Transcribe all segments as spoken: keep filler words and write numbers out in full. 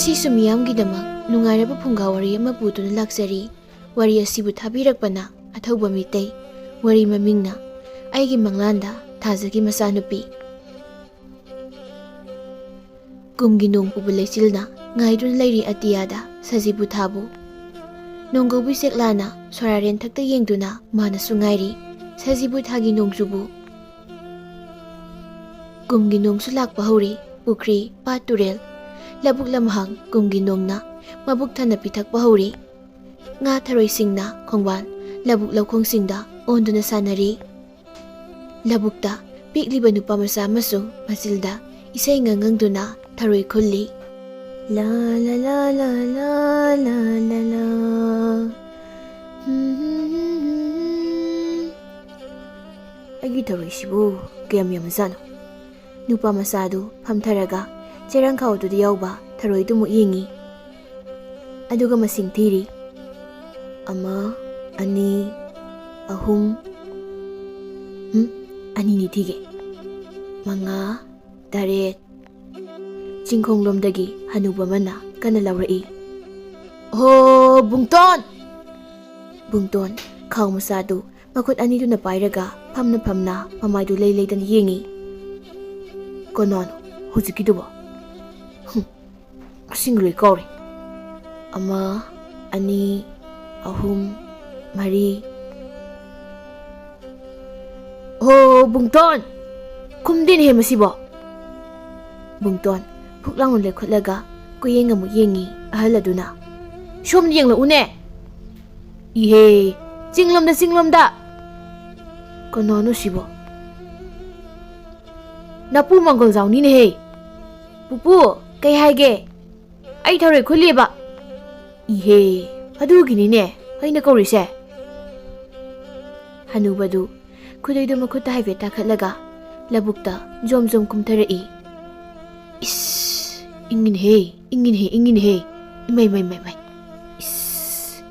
ꯁꯤꯁꯨ ꯃꯤꯌꯥꯝꯒꯤꯗꯃꯛ ꯅꯨꯡꯉꯥꯏꯔꯕ ꯐꯨꯡꯒꯥ ꯋꯥꯔꯤ ꯑꯃ ꯄꯨꯗꯨꯅ ꯂꯥꯛꯆꯔꯤ꯫ ꯋꯥꯔꯤ ꯑꯁꯤꯕꯨ ꯊꯥꯕꯤꯔꯛꯄꯅ ꯑꯊꯧꯕ ꯃꯤꯇꯩ꯫ ꯋꯥꯔꯤ ꯃꯃꯤꯡꯅ ꯑꯩꯒꯤ ꯃꯪꯂꯥꯟꯗ ꯊꯥꯖꯒꯤ ꯃꯆꯥꯅꯨꯄꯤ꯫ ꯀꯨꯝꯒꯤ ꯅꯣꯡ ꯄꯨꯕ ꯂꯩꯆꯤꯜꯅ ꯉꯥꯏꯗꯨꯅ ꯂꯩꯔꯤ ꯑꯇꯤꯌꯥꯗ ꯁꯖꯤꯕꯨ ꯊꯥꯕꯨ꯫ ꯅꯣꯡꯒꯧꯕꯤ ꯆꯦꯛꯂꯥꯅ ꯁꯣꯔꯥꯔꯦꯟ ꯊꯛꯇ ꯌꯦꯡꯗꯨꯅ ꯃꯥꯅꯁꯨ ꯉꯥꯏꯔꯤ ꯁꯖꯤꯕꯨ ꯊꯥꯒꯤ ꯅꯣꯡꯖꯨꯕꯨ꯫ ꯀꯨꯝꯒꯤ ꯅꯣꯡꯁꯨ ꯂꯥꯛꯄ ꯍꯧꯔꯤ꯫ ꯄꯨꯈ꯭ꯔꯤ, ꯄꯥꯠ, ꯇꯨꯔꯦꯜ, ꯂꯧꯕꯨꯛ ꯂꯝꯍꯥꯡ ꯀꯨꯝꯒꯤ ꯅꯣꯡꯅ ꯃꯕꯨꯛ ꯊꯟꯅ ꯄꯤꯊꯛꯄ ꯍꯧꯔꯤ꯫ ꯉꯥ ꯊꯔꯣꯏꯁꯤꯡꯅ ꯈꯣꯡꯕꯥꯜ, ꯂꯧꯕꯨꯛ ꯂꯧꯈꯣꯡꯁꯤꯡꯗ ꯑꯣꯟꯗꯨꯅ ꯁꯥꯟꯅꯔꯤ꯫ ꯂꯧꯕꯨꯛꯇ ꯄꯤꯛꯂꯤꯕ ꯅꯨꯄꯥ ꯃꯆꯥ ꯑꯃꯁꯨ ꯃꯆꯤꯜꯗ ꯏꯁꯩ ꯉꯪꯉꯪꯗꯨꯅ ꯊꯔꯣꯏ ꯈꯨꯜꯂꯤ꯫ ꯂꯥ ꯂꯥ ꯂꯥ ꯂꯥ ꯂꯥ ꯂꯥ ꯂꯥ꯫ ꯑꯩꯒꯤ ꯊꯔꯣꯏꯁꯤꯕꯨ ꯀꯌꯥꯝ ꯌꯥꯝꯖꯥꯠꯅꯣ? ꯅꯨꯄꯥ ꯃꯆꯥꯗꯨ ꯐꯝꯊꯔꯒ ꯆꯦꯔꯪꯈꯥꯎꯗꯨꯗ ꯌꯥꯎꯕ ꯊꯔꯣꯏꯗꯨꯃꯨꯛ ꯌꯦꯡꯉꯤ꯫ ꯑꯗꯨꯒ ꯃꯁꯤꯡ ꯊꯤꯔꯤ꯫ ꯑꯃ, ꯑꯅꯤ, ꯑꯍꯨꯝ, ꯎꯝ, ꯑꯅꯤꯅꯤ ꯊꯤꯒꯦ꯫ ꯃꯉꯥ, ꯇꯔꯦꯠ꯫ ꯆꯤꯡꯈꯣꯡꯂꯣꯝꯗꯒꯤ ꯍꯅꯨꯕ ꯑꯃꯅ ꯀꯟꯅ ꯂꯥꯎꯔꯛꯏ꯫ "ꯍꯣ, ꯕꯨꯡꯇꯣꯟ!" ꯕꯨꯡꯇꯣꯟ ꯈꯥꯎ ꯃꯆꯥꯗꯨ ꯃꯈꯨꯠ ꯑꯅꯤꯗꯨꯅ ꯄꯥꯏꯔꯒ ꯐꯝꯅ ꯐꯝꯅ ꯃꯃꯥꯏꯗꯨ ꯂꯩ ꯂꯩꯗꯅ ꯌꯦꯡꯉꯤ꯫ "ꯀꯅꯥꯅꯣ ꯍꯧꯖꯤꯛꯀꯤꯗꯨꯕꯣ? ꯍꯨꯝ, ꯃꯁꯤꯡ ꯂꯣꯏ ꯀꯥꯎꯔꯦ꯫ ꯑꯃ, ꯑꯅꯤ, ꯑꯍꯨꯝ, ꯃꯔꯤ꯫ ꯍꯣ, ꯕꯨꯡꯇꯣꯟ! ꯈꯨꯝꯗꯦꯅꯦꯍꯦ ꯃꯁꯤꯕꯣ!" ꯕꯨꯡꯇꯣꯟ ꯐꯨꯛ ꯂꯥꯎꯅ ꯂꯦꯞꯈꯠꯂꯒ ꯀꯨꯌꯦꯡ ꯑꯃꯨꯛ ꯌꯦꯡꯉꯤ ꯑꯍꯜ ꯑꯗꯨꯅ꯫ "ꯁꯣꯝꯗ ꯌꯦꯡꯂꯛꯎꯅꯦ!" "ꯏꯍꯦ, ꯆꯤꯡꯂꯣꯝꯗ, ꯆꯤꯡꯂꯣꯝꯗ!" "ꯀꯅꯥꯅꯣ ꯁꯤꯕꯣ? ꯅꯄꯨ ꯃꯪꯒꯣꯜꯖꯥꯎꯅꯤꯅꯦꯍꯦ!" "ꯄꯨꯄꯨ, ꯀꯩ ꯍꯥꯏꯒꯦ?" "ꯑꯩ ꯊꯔꯣꯏ ꯈꯨꯜꯂꯤꯕ!" "ꯏꯍꯦ, ꯑꯗꯨꯒꯤꯅꯤꯅꯦ ꯑꯩꯅ ꯀꯧꯔꯤꯁꯦ!" ꯍꯅꯨꯕꯗꯨ ꯈꯨꯗꯩꯗꯨ ꯃꯈꯨꯠꯇ ꯍꯥꯏꯐꯦꯠ ꯇꯥꯈꯠꯂꯒ ꯂꯧꯕꯨꯛꯇ ꯖꯣꯝ ꯖꯣꯝ ꯀꯨꯝꯊꯔꯛꯏ꯫ "ꯏꯁ, ꯏꯪꯉꯤꯅꯦꯍꯦ, ꯏꯪꯉꯤꯅꯦꯍꯦ, ꯏꯪꯉꯤꯅꯦꯍꯦ! ꯏꯃꯥꯏ, ꯃꯥꯏ, ꯃꯥꯏ, ꯃꯥꯏ! ꯏꯁ!"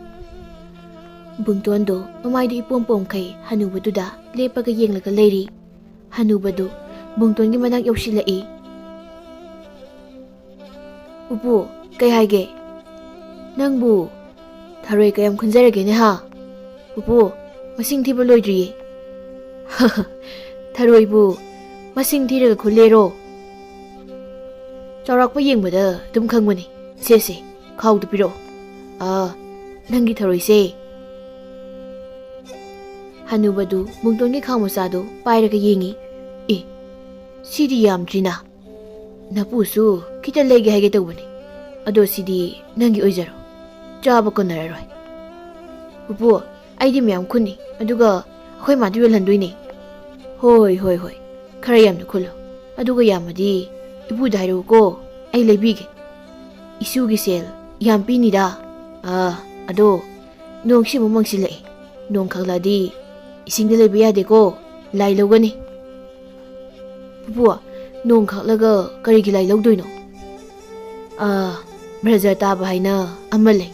ꯕꯨꯡꯇꯣꯟꯗꯣ ꯃꯃꯥꯏꯗꯨ ꯏꯄꯣꯝ ꯄꯣꯝꯈꯩ ꯍꯅꯨꯕꯗꯨꯗ ꯂꯦꯞꯄꯒ ꯌꯦꯡꯂꯒ ꯂꯩꯔꯤ꯫ ꯍꯅꯨꯕꯗꯨ ꯕꯨꯡꯇꯣꯟꯒꯤ ꯃꯅꯥꯛ ꯌꯧꯁꯤꯜꯂꯛꯏ꯫ "ꯄꯨꯄꯨ, ꯀꯩ ꯍꯥꯏꯒꯦ? ꯅꯪꯕꯨ ꯊꯔꯣꯏ ꯀꯌꯥꯝ ꯈꯨꯟꯖꯔꯒꯦꯅꯦ ꯍꯥ? ꯄꯨꯄꯨ, ꯃꯁꯤꯡ ꯊꯤꯕ ꯂꯣꯏꯗ꯭ꯔꯤꯌꯦ꯫ ꯊꯔꯣꯏꯕꯨ ꯃꯁꯤꯡ ꯊꯤꯔꯒ ꯈꯨꯜꯂꯦꯔꯣ? ꯆꯥꯎꯔꯥꯛꯄ ꯌꯦꯡꯕꯗ ꯑꯗꯨꯝ ꯈꯪꯕꯅꯤ꯫ ꯁꯦ, ꯁꯦ, ꯈꯥꯎꯗꯨ ꯄꯤꯔꯛꯑꯣ꯫ ꯑꯥ, ꯅꯪꯒꯤ ꯊꯔꯣꯏꯁꯦ꯫ ꯍꯅꯨꯕꯗꯨ ꯕꯨꯡꯇꯣꯟꯒꯤ ꯈꯥꯎ ꯃꯆꯥꯗꯨ ꯄꯥꯏꯔꯒ ꯌꯦꯡꯉꯤ꯫ ꯑꯦ, ꯁꯤꯗꯤ ꯌꯥꯝꯗ꯭ꯔꯤꯅ꯫ ꯅꯄꯨꯁꯨ ꯈꯤꯇ ꯂꯩꯒꯦ ꯍꯥꯏꯒꯦ ꯇꯧꯕꯅꯤ꯫ ꯑꯗꯣ ꯁꯤꯗꯤ ꯅꯪꯒꯤ ꯑꯣꯏꯖꯔꯣ꯫ ꯆꯥꯕ ꯀꯣꯟꯅꯔꯔꯣꯏ꯫ ꯄꯨꯄꯨ, ꯑꯩꯗꯤ ꯃꯌꯥꯝ ꯈꯨꯟꯅꯤ, ꯑꯗꯨꯒ ꯑꯩꯈꯣꯏ ꯃꯥꯗꯨ ꯌꯣꯜꯍꯟꯗꯣꯏꯅꯦ꯫ ꯍꯣꯏ, ꯍꯣꯏ, ꯍꯣꯏ꯫ ꯈꯔ ꯌꯥꯝꯅ ꯈꯨꯜꯂꯣ꯫ ꯑꯗꯨꯒ ꯌꯥꯝꯃꯗꯤ ꯏꯄꯨꯗ ꯍꯥꯏꯔꯛꯎꯀꯣ꯫ ꯑꯩ ꯂꯩꯕꯤꯒꯦ꯫ ꯏꯁꯨꯒꯤ ꯁꯦꯜ ꯌꯥꯝ ꯄꯤꯅꯤꯗ꯫ ꯑꯥ, ꯑꯗꯣ ꯅꯣꯡꯁꯤ ꯑꯃꯨꯛ ꯃꯪꯁꯤꯜꯂꯛꯑꯦ꯫ ꯅꯣꯡ ꯈꯥꯛꯂꯛꯑꯗꯤ ꯏꯁꯤꯡꯗ ꯂꯩꯕ ꯌꯥꯗꯦꯀꯣ꯫ ꯂꯥꯏ ꯂꯧꯒꯅꯤ꯫ ꯄꯨꯄꯨ, ꯅꯣꯡ ꯈꯥꯛꯂꯒ ꯀꯔꯤꯒꯤ ꯂꯥꯏ ꯂꯧꯗꯣꯏꯅꯣ? ꯑꯥ, ꯕ꯭ꯔꯖ ꯇꯥꯕ ꯍꯥꯏꯅ ꯑꯃ ꯂꯩ꯫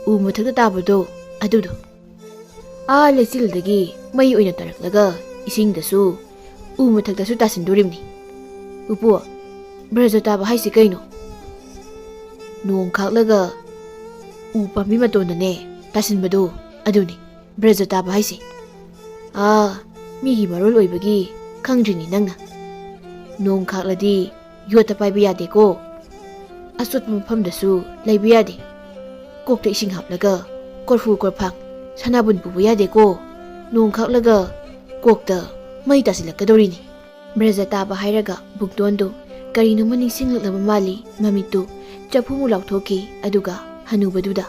ꯎ ꯃꯊꯛꯇ ꯇꯥꯕꯗꯣ, ꯑꯗꯨꯗꯣ꯫ ꯑꯥ ꯂꯩꯆꯤꯜꯗꯒꯤ ꯃꯩ ꯑꯣꯏꯅ ꯇꯥꯔꯛꯂꯒ ꯏꯁꯤꯡꯗꯁꯨ ꯎ ꯃꯊꯛꯇꯁꯨ ꯇꯥꯁꯤꯟꯗꯣꯔꯤꯕꯅꯤ꯫ ꯄꯨꯄꯨ, ꯕ꯭ꯔꯖ ꯇꯥꯕ ꯍꯥꯏꯁꯤ ꯀꯩꯅꯣ? ꯅꯣꯡ ꯈꯥꯛꯂꯒ ꯎ ꯄꯥꯝꯕꯤ ꯃꯇꯣꯟꯗꯅꯦ ꯇꯥꯁꯤꯟꯕꯗꯣ, ꯑꯗꯨꯅꯤ ꯕ꯭ꯔꯖ ꯇꯥꯕ ꯍꯥꯏꯁꯦ꯫ ꯑꯥ, ꯃꯤꯒꯤ ꯃꯔꯣꯜ ꯑꯣꯏꯕꯒꯤ ꯈꯪꯗ꯭ꯔꯤꯅꯤ ꯅꯪꯅ꯫ ꯅꯣꯡ ꯈꯥꯛꯂꯗꯤ ꯌꯣꯠꯇ ꯄꯥꯏꯕ ꯌꯥꯗꯦꯀꯣ꯫ ꯑꯆꯣꯠꯄ ꯃꯐꯝꯗꯁꯨ ꯂꯩꯕ ꯌꯥꯗꯦ꯫ ꯀꯣꯛꯇ ꯏꯁꯤꯡ ꯍꯥꯞꯂꯒ ꯀꯣꯔꯐꯨ ꯀꯣꯔꯐꯥꯡ ꯁꯅꯥꯕꯨꯟ ꯄꯨꯕ ꯌꯥꯗꯦꯀꯣ꯫ ꯅꯣꯡ ꯈꯥꯛꯂꯒ ꯀꯣꯛꯇ ꯃꯩ ꯇꯥꯁꯤꯜꯂꯛꯀꯗꯧꯔꯤꯅꯤ꯫ ꯕ꯭ꯔꯖ ꯇꯥꯕ ꯍꯥꯏꯔꯒ ꯕꯨꯡꯇꯣꯟꯗꯨ ꯀꯔꯤꯅꯣꯃ ꯅꯤꯡꯁꯤꯡꯂꯛꯂꯕ ꯃꯥꯜꯂꯤ꯫ ꯃꯃꯤꯠꯇꯨ ꯆꯐꯨꯃꯨꯛ ꯂꯥꯎꯊꯣꯛꯈꯤ, ꯑꯗꯨꯒ ꯍꯅꯨꯕꯗꯨꯗ,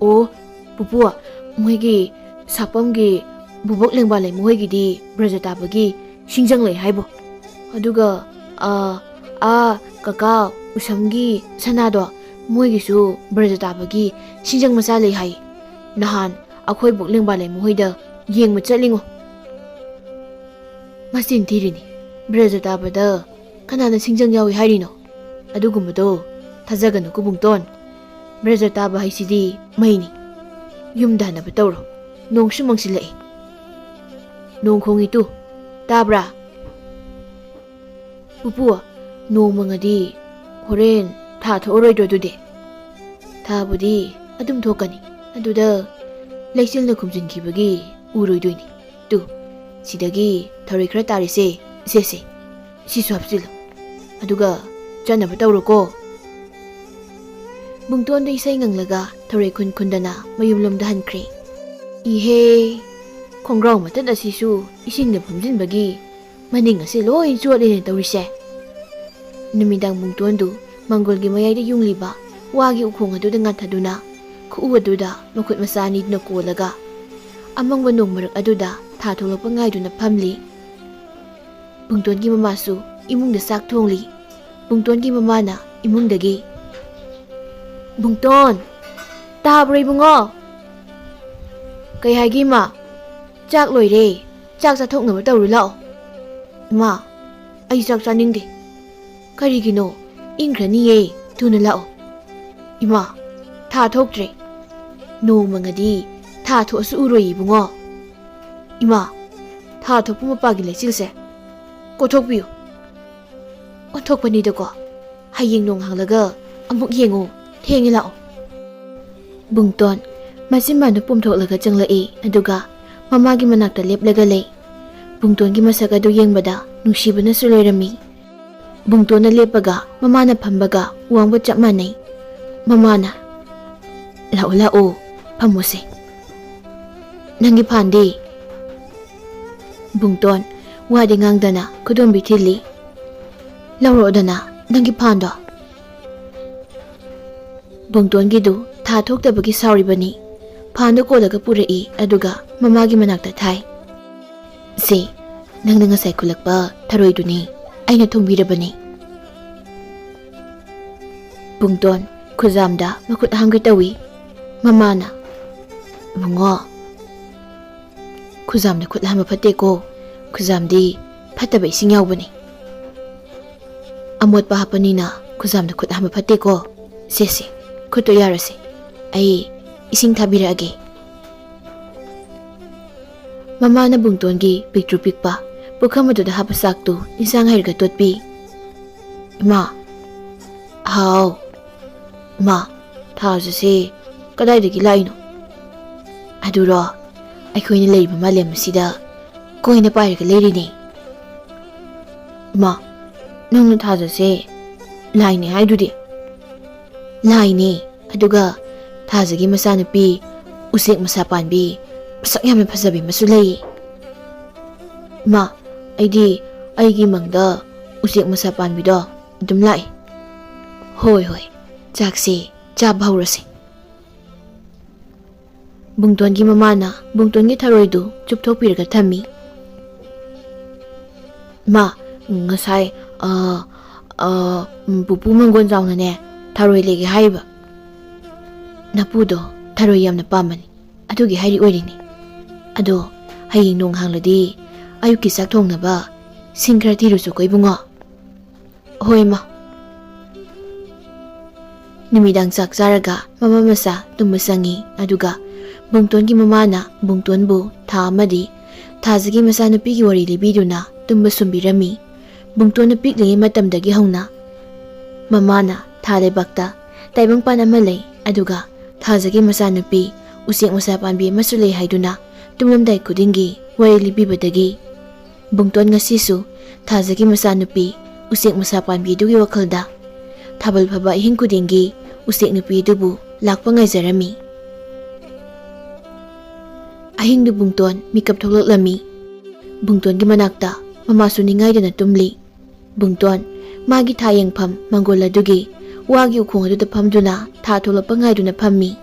"ꯑꯣ, ꯄꯨꯄꯨ, ꯃꯣꯏꯒꯤ ꯁꯥꯄꯝꯒꯤ ꯕꯨꯕꯣꯛ ꯂꯦꯡꯕꯥ ꯂꯩꯃ ꯍꯣꯏꯒꯤꯗꯤ ꯕ꯭ꯔꯖ ꯇꯥꯕꯒꯤ ꯁꯤꯡꯖꯪ ꯂꯩ ꯍꯥꯏꯕꯣ? ꯑꯗꯨꯒ, ꯑꯥ, ꯑꯥ, ꯀꯀꯥ ꯎꯁꯝꯒꯤ ꯁꯅꯥꯗꯣ, ꯃꯣꯏꯒꯤꯁꯨ ꯕ꯭ꯔꯖ ꯇꯥꯕꯒꯤ ꯁꯤꯡꯖꯪ ꯃꯆꯥ ꯂꯩ ꯍꯥꯏ꯫ ꯅꯍꯥꯟ ꯑꯩꯈꯣꯏ ꯕꯣꯛ ꯂꯦꯡꯕꯥ ꯂꯩꯃ ꯍꯣꯏꯗ ꯌꯦꯡꯕ ꯆꯠꯂꯤꯉꯣ꯫" ꯃꯆꯤꯟ ꯊꯤꯔꯤꯅꯤ꯫ ꯕ꯭ꯔꯖ ꯇꯥꯕꯗ ꯀꯅꯥꯅ ꯁꯤꯡꯖꯪ ꯌꯥꯎꯏ ꯍꯥꯏꯔꯤꯅꯣ? ꯑꯗꯨꯒꯨꯝꯕꯗꯣ ꯊꯥꯖꯒꯅꯨ ꯀꯨꯕꯨꯡꯇꯣꯟ꯫ ꯕ꯭ꯔꯖ ꯇꯥꯕ ꯍꯥꯏꯁꯤꯗꯤ ꯃꯩꯅꯤ꯫ ꯌꯨꯝꯗ ꯍꯟꯅꯕ ꯇꯧꯔꯣ꯫ ꯅꯣꯡꯁꯨ ꯃꯪꯁꯤꯜꯂꯛꯏ꯫ ꯅꯣꯡ ꯈꯣꯡꯉꯤ ꯇꯨ꯫ ꯇꯥꯕ꯭ꯔꯥ? ꯄꯨꯄꯨ, ꯅꯣꯡ ꯃꯪꯉꯗꯤ ꯍꯣꯔꯦꯟ ꯊꯥ ꯊꯣꯛꯑꯔꯣꯏꯗ꯭ꯔꯣ ꯑꯗꯨꯗꯤ? ꯊꯥꯕꯨꯗꯤ ꯑꯗꯨꯝ ꯊꯣꯛꯀꯅꯤ, ꯑꯗꯨꯗ ꯂꯩꯆꯤꯜꯅ ꯈꯨꯝꯖꯤꯟꯈꯤꯕꯒꯤ ꯎꯔꯣꯏꯗꯣꯏꯅꯤ꯫ ꯇꯨ, ꯁꯤꯗꯒꯤ ꯊꯔꯣꯏ ꯈꯔ ꯇꯥꯔꯤꯁꯦ, ꯁꯦ ꯁꯦ, ꯁꯤꯁꯨ ꯍꯥꯞꯆꯤꯜꯂꯨ, ꯑꯗꯨꯒ ꯆꯠꯅꯕ ꯇꯧꯔꯣꯀꯣ꯫ ꯕꯨꯡꯇꯣꯟꯗꯨ ꯏꯁꯩ ꯉꯪꯂꯒ ꯊꯔꯣꯏ ꯈꯨꯟ ꯈꯨꯟꯗꯅ ꯃꯌꯨꯝꯂꯣꯝꯗ ꯍꯟꯈ꯭ꯔꯦ꯫ ꯏꯍꯦ, ꯈꯣꯡꯒ꯭ꯔꯥꯎ ꯃꯇꯠ ꯑꯁꯤꯁꯨ ꯏꯁꯤꯡꯗ ꯐꯨꯝꯖꯤꯟꯕꯒꯤ ꯃꯅꯤꯡ ꯑꯁꯤ ꯂꯣꯏ ꯆꯣꯠꯂꯦꯅꯦ ꯇꯧꯔꯤꯁꯦ꯫ ꯅꯨꯃꯤꯗꯥꯡ ꯕꯨꯡꯇꯣꯟꯗꯨ ꯃꯪꯒꯣꯜꯒꯤ ꯃꯌꯥꯏꯗ ꯌꯨꯡꯂꯤꯕ ꯋꯥꯒꯤ ꯎꯈꯣꯡ ꯑꯗꯨꯗ ꯉꯥꯊꯗꯨꯅ, ꯈꯨꯎ ꯑꯗꯨꯗ ꯃꯈꯨꯠ ꯃꯁꯥ ꯑꯅꯤꯗꯨꯅ ꯀꯣꯜꯂꯒ, ꯑꯃꯪꯕ ꯅꯣꯡ ꯃꯔꯛ ꯑꯗꯨꯗ ꯊꯥ ꯊꯣꯛꯂꯛꯄ ꯉꯥꯏꯗꯨꯅ ꯐꯝꯂꯤ꯫ ꯕꯨꯡꯇꯣꯟꯒꯤ ꯃꯃꯥꯁꯨ ꯏꯃꯨꯡꯗ ꯆꯥꯛ ꯊꯣꯡꯂꯤ꯫ ꯕꯨꯡꯇꯣꯟꯒꯤ ꯃꯃꯥꯅ ꯏꯃꯨꯡꯗꯒꯤ, "ꯕꯨꯡꯇꯣꯟ, ꯇꯥꯕ꯭ꯔꯣ ꯏꯕꯨꯡꯉꯣ?" "ꯀꯩ ꯍꯥꯏꯒꯦ ꯏꯃꯥ?" "ꯆꯥꯛ ꯂꯣꯏꯔꯦ, ꯆꯥꯛ ꯆꯥꯊꯣꯛꯅꯕ ꯇꯧꯔꯨ ꯂꯥꯛꯑꯣ꯫" "ꯏꯃꯥ, ꯑꯩ ꯆꯥꯛ ꯆꯥꯅꯤꯡꯗꯦ꯫" "ꯀꯔꯤꯒꯤꯅꯣ? ꯏꯪꯈ꯭ꯔꯅꯤꯌꯦ, ꯊꯨꯅ ꯂꯥꯛꯑꯣ꯫" "ꯏꯃꯥ, ꯊꯥ ꯊꯣꯛꯇ꯭ꯔꯦ꯫" "ꯅꯣꯡ ꯃꯪꯉꯗꯤ ꯊꯥ ꯊꯣꯛꯑꯁꯨ ꯎꯔꯣꯏ ꯏꯕꯨꯡꯉꯣ꯫" "ꯏꯃꯥ, ꯊꯥ ꯊꯣꯛꯄ ꯃꯄꯥꯒꯤ ꯂꯩꯆꯤꯜꯁꯦ ꯀꯣꯊꯣꯛꯄꯤꯌꯨ꯫" "ꯑꯣꯟꯊꯣꯛꯄꯅꯤꯗꯀꯣ꯫ ꯍꯌꯦꯡ ꯅꯣꯡ ꯍꯥꯡꯂꯒ ꯑꯃꯨꯛ ꯌꯦꯡꯉꯨ, ꯊꯦꯡꯉꯦ ꯂꯥꯛꯑꯣ꯫" ꯕꯨꯡꯇꯣꯟ ꯃꯆꯤꯟꯕꯥꯟꯗꯨ ꯄꯣꯝꯊꯣꯛꯂꯒ ꯆꯪꯂꯛꯏ, ꯑꯗꯨꯒ ꯃꯃꯥꯒꯤ ꯃꯅꯥꯛꯇ ꯂꯦꯞꯂꯒ ꯂꯩ꯫ ꯕꯨꯡꯇꯣꯟꯒꯤ ꯃꯁꯛ ꯑꯗꯨ ꯌꯦꯡꯕꯗ ꯅꯨꯡꯁꯤꯕꯅꯁꯨ ꯂꯣꯏꯔꯝꯃꯤ꯫ ꯕꯨꯡꯇꯣꯟꯅ ꯂꯦꯞꯄꯒ ꯃꯃꯥꯅ ꯐꯝꯕꯒ ꯋꯥꯡꯕ ꯆꯞ ꯃꯥꯟꯅꯩ꯫ ꯃꯃꯥꯅ, "ꯂꯥꯛꯑꯣ, ꯂꯥꯛꯑꯣ, ꯐꯝꯃꯨꯁꯦ꯫ ꯅꯪꯒꯤ ꯐꯥꯟꯗꯤ?" ꯕꯨꯡꯇꯣꯟ ꯋꯥꯗꯤ ꯉꯥꯡꯗꯅ ꯈꯨꯗꯣꯝꯕꯤ ꯊꯤꯜꯂꯤ꯫ "ꯂꯧꯔꯛꯑꯣꯗꯅ ꯅꯪꯒꯤ ꯐꯥꯟꯗꯣ꯫" ꯕꯨꯡꯇꯣꯟꯒꯤꯗꯨ ꯊꯥ ꯊꯣꯛꯇꯕꯒꯤ ꯁꯥꯎꯔꯤꯕꯅꯤ꯫ ꯐꯥꯟꯗꯨ ꯀꯣꯜꯂꯒ ꯄꯨꯔꯛꯏ, ꯑꯗꯨꯒ ꯃꯃꯥꯒꯤ ꯃꯅꯥꯛꯇ ꯊꯥꯏ꯫ "ꯁꯦ, ꯅꯪꯅ ꯉꯁꯥꯏ ꯈꯨꯜꯂꯛꯄ ꯊꯔꯣꯏꯗꯨꯅꯤ, ꯑꯩꯅ ꯊꯣꯡꯕꯤꯔꯕꯅꯤ꯫" ꯕꯨꯡꯇꯣꯟ ꯈꯨꯖꯥꯝꯗ ꯃꯈꯨꯠ ꯍꯥꯝꯒꯦ ꯇꯧꯏ꯫ ꯃꯃꯥꯅ, "ꯏꯕꯨꯡꯉꯣ, ꯈꯨꯖꯥꯝꯗ ꯈꯨꯠ ꯍꯥꯝꯕ ꯐꯠꯇꯦꯀꯣ꯫ ꯈꯨꯖꯥꯝꯗꯤ ꯐꯠꯇꯕ ꯏꯁꯤꯡ ꯌꯥꯎꯕꯅꯤ꯫ ꯑꯃꯣꯠꯄ ꯍꯥꯞꯄꯅꯤꯅ ꯈꯨꯖꯥꯝꯗ ꯈꯨꯠ ꯍꯥꯝꯕ ꯐꯠꯇꯦꯀꯣ꯫ ꯁꯦ, ꯁꯦ, ꯈꯨꯠꯇꯣ ꯌꯥꯔꯁꯦ꯫ ꯑꯩ ꯏꯁꯤꯡ ꯊꯥꯕꯤꯔꯛꯑꯒꯦ꯫" ꯃꯃꯥꯅ ꯕꯨꯡꯇꯣꯟꯒꯤ ꯄꯤꯛꯇ꯭ꯔꯨ ꯄꯤꯛꯄ ꯄꯨꯈꯝ ꯑꯗꯨꯗ ꯍꯥꯞꯄ ꯆꯥꯛꯇꯨ ꯏꯟꯁꯥꯡ ꯍꯩꯔꯒ ꯇꯣꯠꯄꯤ꯫ "ꯏꯃꯥ, ꯍꯥꯎ꯫ ꯃꯥ, ꯊꯥꯖꯁꯦ ꯀꯗꯥꯏꯗꯒꯤ ꯂꯥꯛꯏꯅꯣ? ꯑꯗꯨꯔꯣ, ꯑꯩꯈꯣꯏꯅ ꯂꯩꯔꯤꯕ ꯃꯥꯂꯦꯝ ꯑꯁꯤꯗ ꯀꯣꯏꯅ ꯄꯥꯏꯔꯒ ꯂꯩꯔꯤꯅꯦ꯫ ꯃꯥ, ꯅꯪꯅ ꯊꯥꯖꯁꯦ ꯂꯥꯏꯅꯦ ꯍꯥꯏꯗꯨꯗꯤ? ꯂꯥꯏꯅꯦ꯫ ꯑꯗꯨꯒ ꯊꯥꯖꯒꯤ ꯃꯆꯥꯅꯨꯄꯤ ꯎꯆꯦꯛ ꯃꯁꯥ ꯄꯥꯟꯕꯤ ꯃꯁꯛ ꯌꯥꯝꯅ ꯐꯖꯕꯤ ꯑꯃꯁꯨ ꯂꯩꯌꯦ꯫ ꯃꯥ, ꯑꯩꯗꯤ ꯑꯩꯒꯤ ꯃꯪꯗ ꯎꯆꯦꯛ ꯃꯁꯥ ꯄꯥꯟꯕꯤꯗꯣ ꯑꯗꯨꯝ ꯂꯥꯛꯏ꯫ ꯍꯣꯏ ꯍꯣꯏ, ꯆꯥꯛꯁꯦ ꯆꯥꯕ ꯍꯧꯔꯁꯦ꯫ ꯕꯨꯡꯇꯣꯟꯒꯤ ꯃꯃꯥꯅ ꯕꯨꯡꯇꯣꯟꯒꯤ ꯊꯔꯣꯏꯗꯨ ꯆꯨꯞꯊꯣꯛꯄꯤꯔꯒ ꯊꯝꯃꯤ꯫ ꯃꯥ, ꯉꯁꯥꯏ, ꯑ, ꯑ, ꯎꯝ, ꯄꯨꯄꯨ ꯃꯪꯒꯣꯟ ꯆꯥꯎꯅꯅꯦ ꯊꯔꯣꯏ ꯂꯩꯒꯦ ꯍꯥꯏꯔꯤꯕ꯫ ꯅꯄꯨꯗꯣ ꯊꯔꯣꯏ ꯌꯥꯝꯅ ꯄꯥꯝꯕꯅꯤ, ꯑꯗꯨꯒꯤ ꯍꯥꯏꯔꯤ ꯑꯣꯏꯔꯤꯅꯤ꯫ ꯑꯗꯣ ꯍꯌꯦꯡ ꯅꯣꯡ ꯍꯥꯡꯂꯗꯤ ꯑꯌꯨꯛꯀꯤ ꯆꯥꯛ ꯊꯣꯡꯅꯕ ꯁꯤꯡ ꯈꯔ ꯊꯤꯔꯨꯆꯣꯀꯣ ꯏꯕꯨꯡꯉꯣ꯫ ꯍꯣꯏ ꯃꯥ꯫ ꯅꯨꯃꯤꯗꯥꯡ ꯆꯥꯛ ꯆꯥꯔꯒ ꯃꯃꯥ ꯃꯆꯥ ꯇꯨꯝꯕ ꯆꯪꯉꯤ꯫ ꯑꯗꯨꯒ ꯕꯨꯡꯇꯣꯟꯒꯤ ꯃꯃꯥꯅ ꯕꯨꯡꯇꯣꯟꯕꯨ ꯊꯥ ꯑꯃꯗꯤ ꯊꯥꯖꯒꯤ ꯃꯆꯥꯅꯨꯄꯤꯒꯤ ꯋꯥꯔꯤ ꯂꯤꯕꯤꯗꯨꯅ ꯇꯨꯝꯕ ꯁꯨꯝꯕꯤꯔꯝꯃꯤ꯫ ꯕꯨꯡꯇꯣꯟꯅ ꯄꯤꯛꯂꯤꯉꯩ ꯃꯇꯝꯗꯒꯤ ꯍꯧꯅ ꯃꯃꯥꯅ ꯊꯥ ꯂꯩꯕꯥꯛꯇ ꯇꯥꯏꯕꯪꯄꯥꯟ ꯑꯃ ꯂꯩ, ꯑꯗꯨꯒ ꯊꯥꯖꯒꯤ ꯃꯆꯥꯅꯨꯄꯤ ꯎꯆꯦꯛ ꯃꯆꯥ ꯄꯥꯟꯕꯤ ꯑꯃꯁꯨ ꯂꯩ ꯍꯥꯏꯗꯨꯅ ꯇꯨꯝꯂꯝꯗꯥꯏ ꯈꯨꯗꯤꯡꯒꯤ ꯋꯥꯔꯤ ꯂꯤꯕꯤꯕꯗꯒꯤ ꯕꯨꯡꯇꯣꯟ ꯉꯁꯤꯁꯨ ꯊꯥꯖꯒꯤ ꯃꯆꯥꯅꯨꯄꯤ ꯎꯆꯦꯛ ꯃꯆꯥ ꯄꯥꯟꯕꯤ ꯑꯗꯨꯒꯤ ꯋꯥꯈꯜꯗ ꯊꯥꯕꯜ ꯐꯥꯕ ꯑꯍꯤꯡ ꯈꯨꯗꯤꯡꯒꯤ ꯎꯆꯦꯛ ꯅꯨꯄꯤ ꯑꯗꯨꯕꯨ ꯂꯥꯛꯄ ꯉꯥꯏꯖꯔꯝꯃꯤ꯫ ꯑꯍꯤꯡꯗꯨ ꯕꯨꯡꯇꯣꯟ ꯃꯤꯀꯞ ꯊꯣꯛꯂꯛꯂꯝꯃꯤ꯫ ꯕꯨꯡꯇꯣꯟꯒꯤ ꯃꯅꯥꯛꯇ ꯃꯃꯥꯁꯨ ꯅꯤꯡꯉꯥꯏꯗꯅ ꯇꯨꯝꯂꯤ꯫ ꯕꯨꯡꯇꯣꯟ ꯃꯥꯒꯤ ꯊꯥ ꯌꯦꯡꯐꯝ ꯃꯪꯒꯣꯜ ꯑꯗꯨꯒꯤ ꯋꯥꯒꯤ ꯎꯈꯣꯡ ꯑꯗꯨꯗ ꯐꯝꯗꯨꯅ ꯊꯥ ꯊꯣꯛꯂꯛꯄ ꯉꯥꯏꯗꯨꯅ ꯐꯝꯃꯤ꯫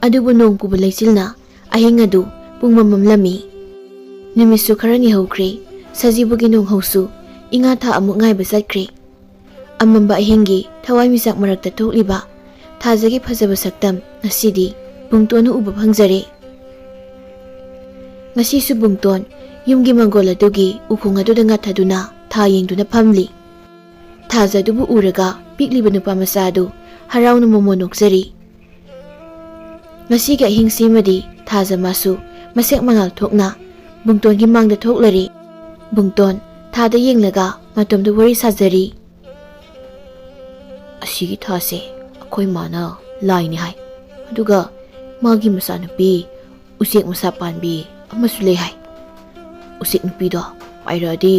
ꯑꯗꯨꯕꯨ ꯅꯣꯡ ꯄꯨꯕ ꯂꯩꯆꯤꯜꯅ ꯑꯍꯤꯡ ꯑꯗꯨ ꯄꯨꯡꯃꯝ ꯃꯝꯂꯝꯃꯤ꯫ ꯅꯨꯃꯤꯠꯁꯨ ꯈꯔꯅꯤ ꯍꯧꯈ꯭ꯔꯦ꯫ ꯁꯖꯤꯕꯨꯒꯤ ꯅꯣꯡꯍꯧꯁꯨ ꯏꯉꯥ ꯊꯥ ꯑꯃꯨꯛ ꯉꯥꯏꯕ ꯆꯠꯈ꯭ꯔꯦ꯫ ꯑꯃꯝꯕ ꯑꯍꯤꯡꯒꯤ ꯊꯋꯥꯟꯃꯤꯆꯥꯛ ꯃꯔꯛꯇ ꯊꯣꯛꯂꯤꯕ ꯊꯥꯖꯒꯤ ꯐꯖꯕ ꯁꯛꯇꯝ ꯉꯁꯤꯗꯤ ꯕꯨꯡꯇꯣꯟꯅ ꯎꯕ ꯐꯪꯖꯔꯦ꯫ ꯉꯁꯤꯁꯨ ꯕꯨꯡꯇꯣꯟ ꯌꯨꯝꯒꯤ ꯃꯪꯒꯣꯜ ꯑꯗꯨꯒꯤ ꯎꯈꯣꯡ ꯑꯗꯨꯗ ꯉꯥꯊꯗꯨꯅ ꯊꯥ ꯌꯦꯡꯗꯨꯅ ꯐꯝꯂꯤ꯫ ꯊꯥꯖ ꯑꯗꯨꯕꯨ ꯎꯔꯒ ꯄꯤꯛꯂꯤꯕ ꯅꯨꯄꯥ ꯃꯆꯥ ꯑꯗꯨ ꯍꯔꯥꯎꯅ ꯃꯣꯃꯣꯟ ꯅꯣꯛꯆꯔꯤ꯫ ꯉꯁꯤꯒꯤ ꯑꯍꯤꯡꯁꯤꯃꯗꯤ ꯊꯥꯖ ꯃꯥꯁꯨ ꯃꯁꯦꯛ ꯃꯉꯥꯜ ꯊꯣꯛꯅ ꯕꯨꯡꯇꯣꯟꯒꯤ ꯃꯥꯡꯗ ꯊꯣꯛꯂꯔꯦ꯫ ꯕꯨꯡꯇꯣꯟ ꯊꯥꯗ ꯌꯦꯡꯂꯒ ꯃꯇꯣꯝꯗ ꯋꯥꯔꯤ ꯁꯥꯖꯔꯤ꯫ "ꯑꯁꯤꯒꯤ ꯊꯥꯁꯦ ꯑꯩꯈꯣꯏ ꯃꯥꯅ ꯂꯥꯏꯅꯤ ꯍꯥꯏ, ꯑꯗꯨꯒ ꯃꯥꯒꯤ ꯃꯆꯥꯅꯨꯄꯤ ꯎꯆꯦꯛ ꯃꯁꯥ ꯄꯥꯟꯕꯤ ꯑꯃꯁꯨ ꯂꯩ ꯍꯥꯏ꯫ ꯎꯆꯦꯛ ꯅꯨꯄꯤꯗꯣ ꯄꯥꯏꯔꯛꯑꯗꯤ